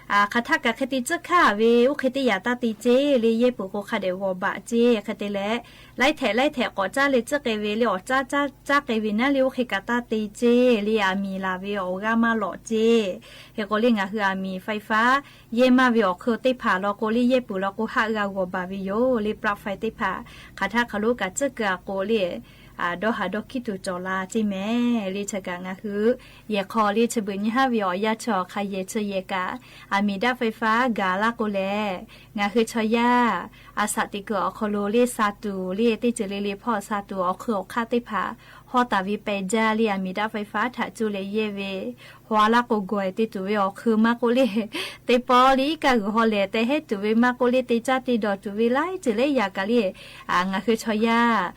hk'aˬ htaˆ kaꞈ hk'e te tcuhˉ hkaˇ ve, oˇ hk'e teˇ yaꞈ taˇ te ceˇ le. Yehˇ peuˬ k'o hk'a dehꞈ g'awˬ baꞈ ceˇ. Hk'e te leh, laiˉ htehꞈ laiˉ htehꞈ k'awꞈ caˇ leh tcuhˉ k'ai ve le, awˬ caˇ caˇ caˇ k'ai ve naˉ le, oˇ hk'e kaꞈ taˇ te ceˇ le. Aˬ miˍ laˬ ve awˬ g'aˇ maˇ lawꞈ ceˇ. Hk'e k'o le, ngaˬ hui aˬ miˍ ไฟฟ้า yehˇ maˇ ve awˬ hk'eun teˇ hpaˍ law k'o le, yehˇ peuˬ law k'o haˆ g'a g'awˬ baˬ ve yoˬ le. ปลั๊กไฟ teˇ hpaˍ hk'aˬ htaˆ hk'aˬ lo kaꞈ tcuhˉ keu a k'o le, dawˇ haˍ dawˇ hkiˉ tuˬ cawˬ la ceˇ mehˍ le. Chi kaꞈ ngaˬ hui yehˬ hk'aw le chi beuꞈ nyi haˉ ve awˬ yanˇ chaw hk'a yehˬ chi yehˬ kaꞈ, aˬ miˍ daꞈ ไฟฟ้า gaˬ laˇ k'o lehˬ, ngaˬ hui chaw yaˇ a shaꞈ teꞈ kuiˬ awˬ hk'aw lo le sa tuˬ le teˇ ceuˬ le le hpawˇ sa tuˬ awˬ hk'eun awˬ hk'aˇ teˇ hpaˍ hawˇ taˍ ve pehˬ jaˇ le. Aˬ miˍ daꞈ ไฟฟ้า htaꞈ cuˇ leh yehˇ ve haw a laˇ k'o, gawˬ e te tuˬ ve awˬ hk'eun maˇ k'oˆ le, teˇ pawˆ le iˉ kaˆ g'uiˬ haw lehˬ te heˉ tuˬ ve maˇ k'oˆ le, te caˇ te dawˬ tuˬ ve laiˉ ceuˬ laiˉ yaꞈ kaꞈ le, ngaˬ hui chaw yaˇ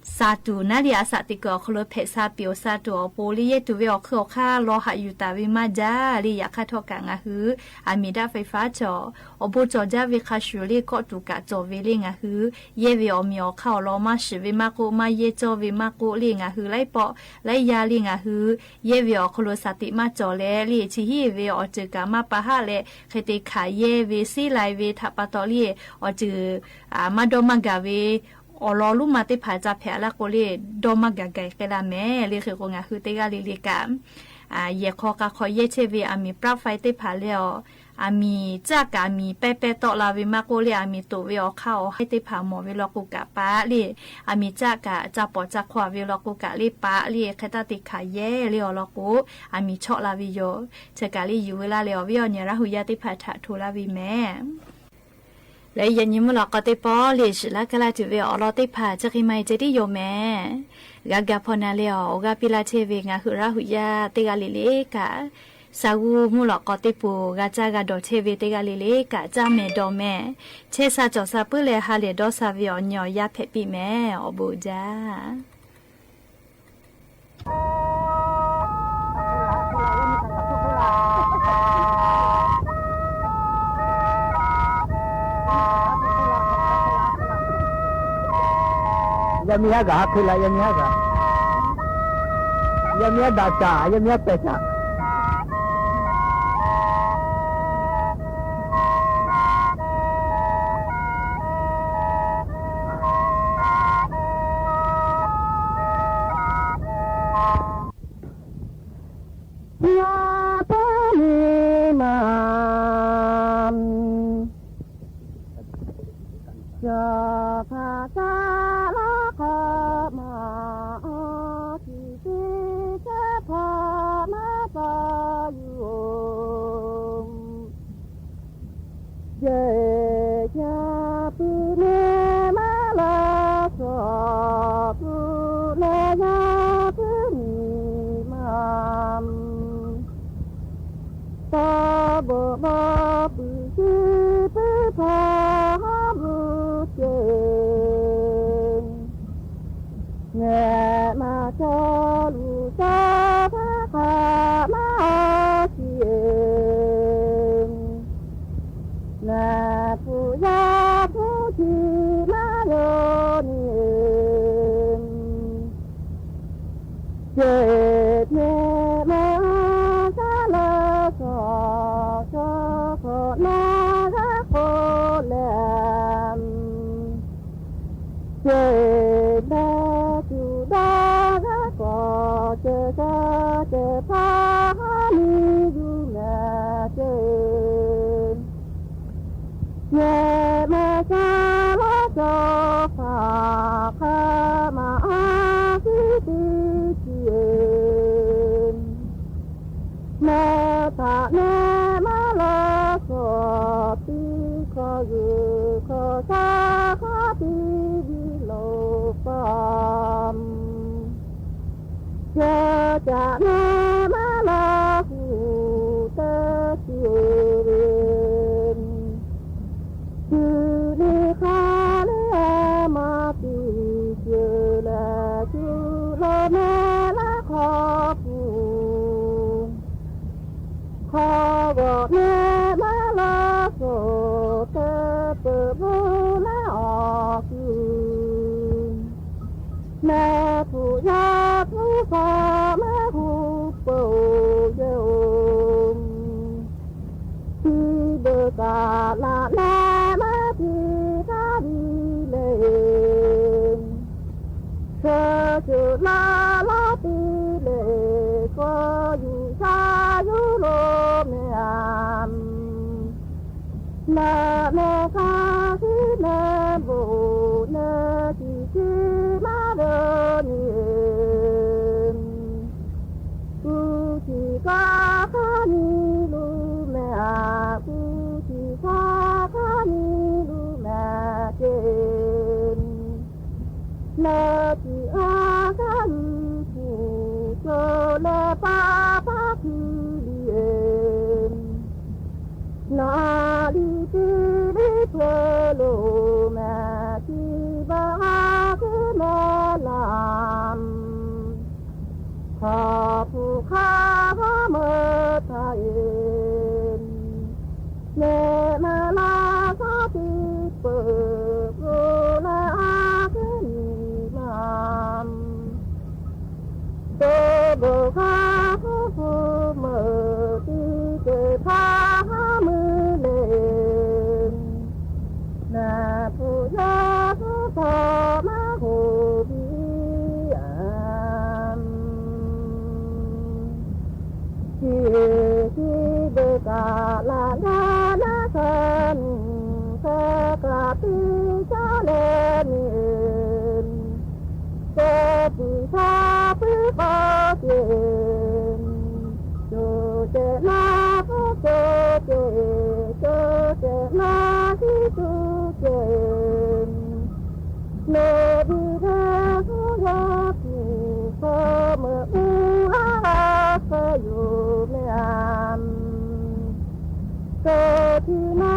sa tuˬ naˉ le, a shaꞈ teꞈ kuiˬ awˬ hk'aw lo hpehꞈ sa piˍ awˬ sa tuˬ awˬ pon le yehˇ tuˬ ve awˬ hk'eun awˬ hk'aˇ law haꞈ yuˬ taˍ ve maˇ jaˇ le. Yaꞈ hk'aˇ htawˇ kaꞈ ngaˬ hui aˬ miˍ daꞈ ไฟฟ้า chaw awˬ bon cawˬ jaˇ ve hk'a shuˍ le kawˆ tuˬ kaꞈ cawˬ ve le. Ngaˬ hui yehˇ ve awˬ miˍ awˬ hk'aˇ awˬ lawn maˇ shiˍ ve maˇ k'oˆ, maˇ yehˇ cawˇ ve maˇ k'oˆ le, ngaˬ hui laiˉ pawˆ laiˉ yaˇ le ngaˬ hui yehˇ ve awˬ hk'aw lo shaˍ tiꞈ maˇ cawˬ leh le, chi hiˉ ve awˬ ceuˬ kaꞈ maˇ pa haˆ leh, hk'e te hkanˍ yehˇ ve siˉ lai ve htaꞈ pa taw le, awˬ ceuˬ maˇ dawˇ maˇ gaˬ ve awˬ lawn loˉ ma teˇ hpaˍ ca hpehꞈ laˇ k'o le, dawˇ maˇ gaˬ gaˬ k'ai la mehˍ le. Hk'e k'o, ngaˬ hui teˇ g'aˇ le le kaꞈ, yehˬ hk'aw k'a hk'aw yehˇ chehˇ ve aˬ miˍ ปลั๊กไฟ teˇ hpaˍ le awˬ, aˬ miˍ caˆ kaꞈ aˬ miˍ pehˇ pehˇ tawˆ la ve maˇ k'oˆ le, aˬ miˍ toꞈ ve awˬ hk'aˇ awˬ haiˉ teˇ hpaˍ mawˬ ve law k'o kaꞈ paˆ le, aˬ miˍ caˆ kaꞈ ca pawˍ ca hk'aw ve law k'o kaꞈ le paˆ le, hk'e taˇ te hkanˍ yehˇ le awˬ lawn k'o, aˬ miˍ chawˆ la ve yoˬ. Chi kaꞈ le yuˬ ve laˇ leh awˬ viˉ awˬ nyi Laˇ huˍ yaˇ teˇ hpaˍ htaꞈ hto laˇ ve mehˍ. Leh yaꞈ nyi mvuhˇ lawꞈ k'aw teˇ pawˆ le shiˍ laˇ kaˇ laˇ tuˬ ve awˬ lawn teˇ hpaˍ chi hk'e maˇ heˆ ceh tiˉ yoˬ mehˍ. G'a ga hpaw na leh awˬ g'aˇ piˇ laˇ chehˇ ve ngaˬ hui Laˇ huˍ yaˇ teˇ g'aˇ le le kaꞈ, sha g'uˇ mvuhˇ lawꞈ k'aw teˇ poˬ g'a caˇ g'a dawˬ chehˇ ve teˇ g'aˇ le le kaꞈ, caˇ mehˍ dawˬ mehˍ. Chehˇ sha cawˬ sha puiˉ leh ha lehˬ dawˇ sha ve awˬ nyi awˬ yaˇ hpehꞈ piˇ mehˍ. Awˬ bon uiˍ jaˇ. Yaˇ miˇ haˉ gaˬ ha hk'e la, yaˇ miˇ haˉ gaˬ, yaˇ miˇ haˉ daꞈ shaˍ, yaˇ miˇ haˉ pehˬ shaˍ. Yaꞈ puiˉ ni ma, shaˍ hpaˍ shaˍ laˇ hk'aˬ ma, awˬ tiꞈ teˇ caˉ hpaˍ maˇ pa yoˬ. Jehˬ ca puiˉ mehˍ maˇ laˇ shawˍ, puiˉ leh yaꞈ puiˉ ni ma. Taˇ bvuhꞈ maˇ puiˉ shiˍ puiˉ hpaˍ haˉ bvuhꞈ ceˇ. Ngehˬ maˇ cawˬ luˬ shaˍ hpaˍ hk'aˬ maˇ shiˍ. Naˬ hpu yaˇ hpu chi maˇ yawˇ ni. Ceh mehˍ maˇ shaˉ laˇ shawˍ, shaˉ hk'awꞈ naˇ g'aˇ k'oˆ leh, ceh mehˍ tuˬ daꞈ g'aˇ k'awꞈ ceh shaˉ ceh hpaˇ ce. Nyi ma sha la cawˬ hpaˍ hk'a ma a suˉ tiˉ ci e. Meh htaꞈ neh maˇ la shawˍ piˇ hkawˇ g'uiˬ hkawˇ shaˉ hk'aˉ piˇ biˇ loˍ paˍ. Yawˇ caꞈ neh maˇ la hu teˇ ceuˬ ve, cuˬ le hk'a le a ma piˇ ceuˬ leh, cuˬ laˇ meh laˇ hk'aw kuˬ. Hk'aw g'awˬ neh maˇ la shawˍ teˇ peuˬ lo leh awˬ kuˬ. Meh hpu yaˇ hpu hk'aw maˇ hu peuˬ yehˬ oˬ. Tiˇ beuꞈ kaꞈ laꞈ leh maˇ tiˇ taˇ viˇ le. Shu cuˬ laˇ laˇ piˇ le, k'aw yuˬ sha yuˬ lo meh a. Laꞈ meh hk'a shuˉ meh bvuhꞈ neh tiꞈ chi maˇ ve nyi. Kuˬ tiꞈ kaˇ hk'aˇ nyi lu meh a, kuˬ tiꞈ kaˇ hk'aˇ nyi lu meh ce. Laˇ tiꞈ a kaˇ nyi kuˬ co leh paˇ paˇ hkuiˇ liˇ e. Naˍ liꞈ tiˇ liˇ hpeuꞈ lo meh, tiˇ baˆ a kuˉ meh laˇ. Hk'aw hpu hk'a g'aˇ meuˇ htaꞈ e, nyi ma laˇ shaˉ tiˇ peuˬ lo leh a kuˉ nyi ma. Toˇ beuˬ hk'a hpu hpu meuꞈ tiˇ ceuˬ hpaˇ haˉ meuˇ le. Meh hpu yaˇ hpu hk'aw maˇ hoꞈ piˇ a. Chi tiˇ beuꞈ kaꞈ laꞈ yaˇ naˉ hk'a nyi hk'a kaꞈ piˇ caˉ leh nyi. Ca puiˬ sha puiˉ k'aw ce, co ceh naˇ puˉ co ce, co ceh naˇ hiˉ tuˬ ce. Nawˬ biˇ ve k'oˆ yaˇ tuˬ hk'aw meuꞈ uˉ laˇ g'a hk'e yoˬ meh a. Ka tiꞈ na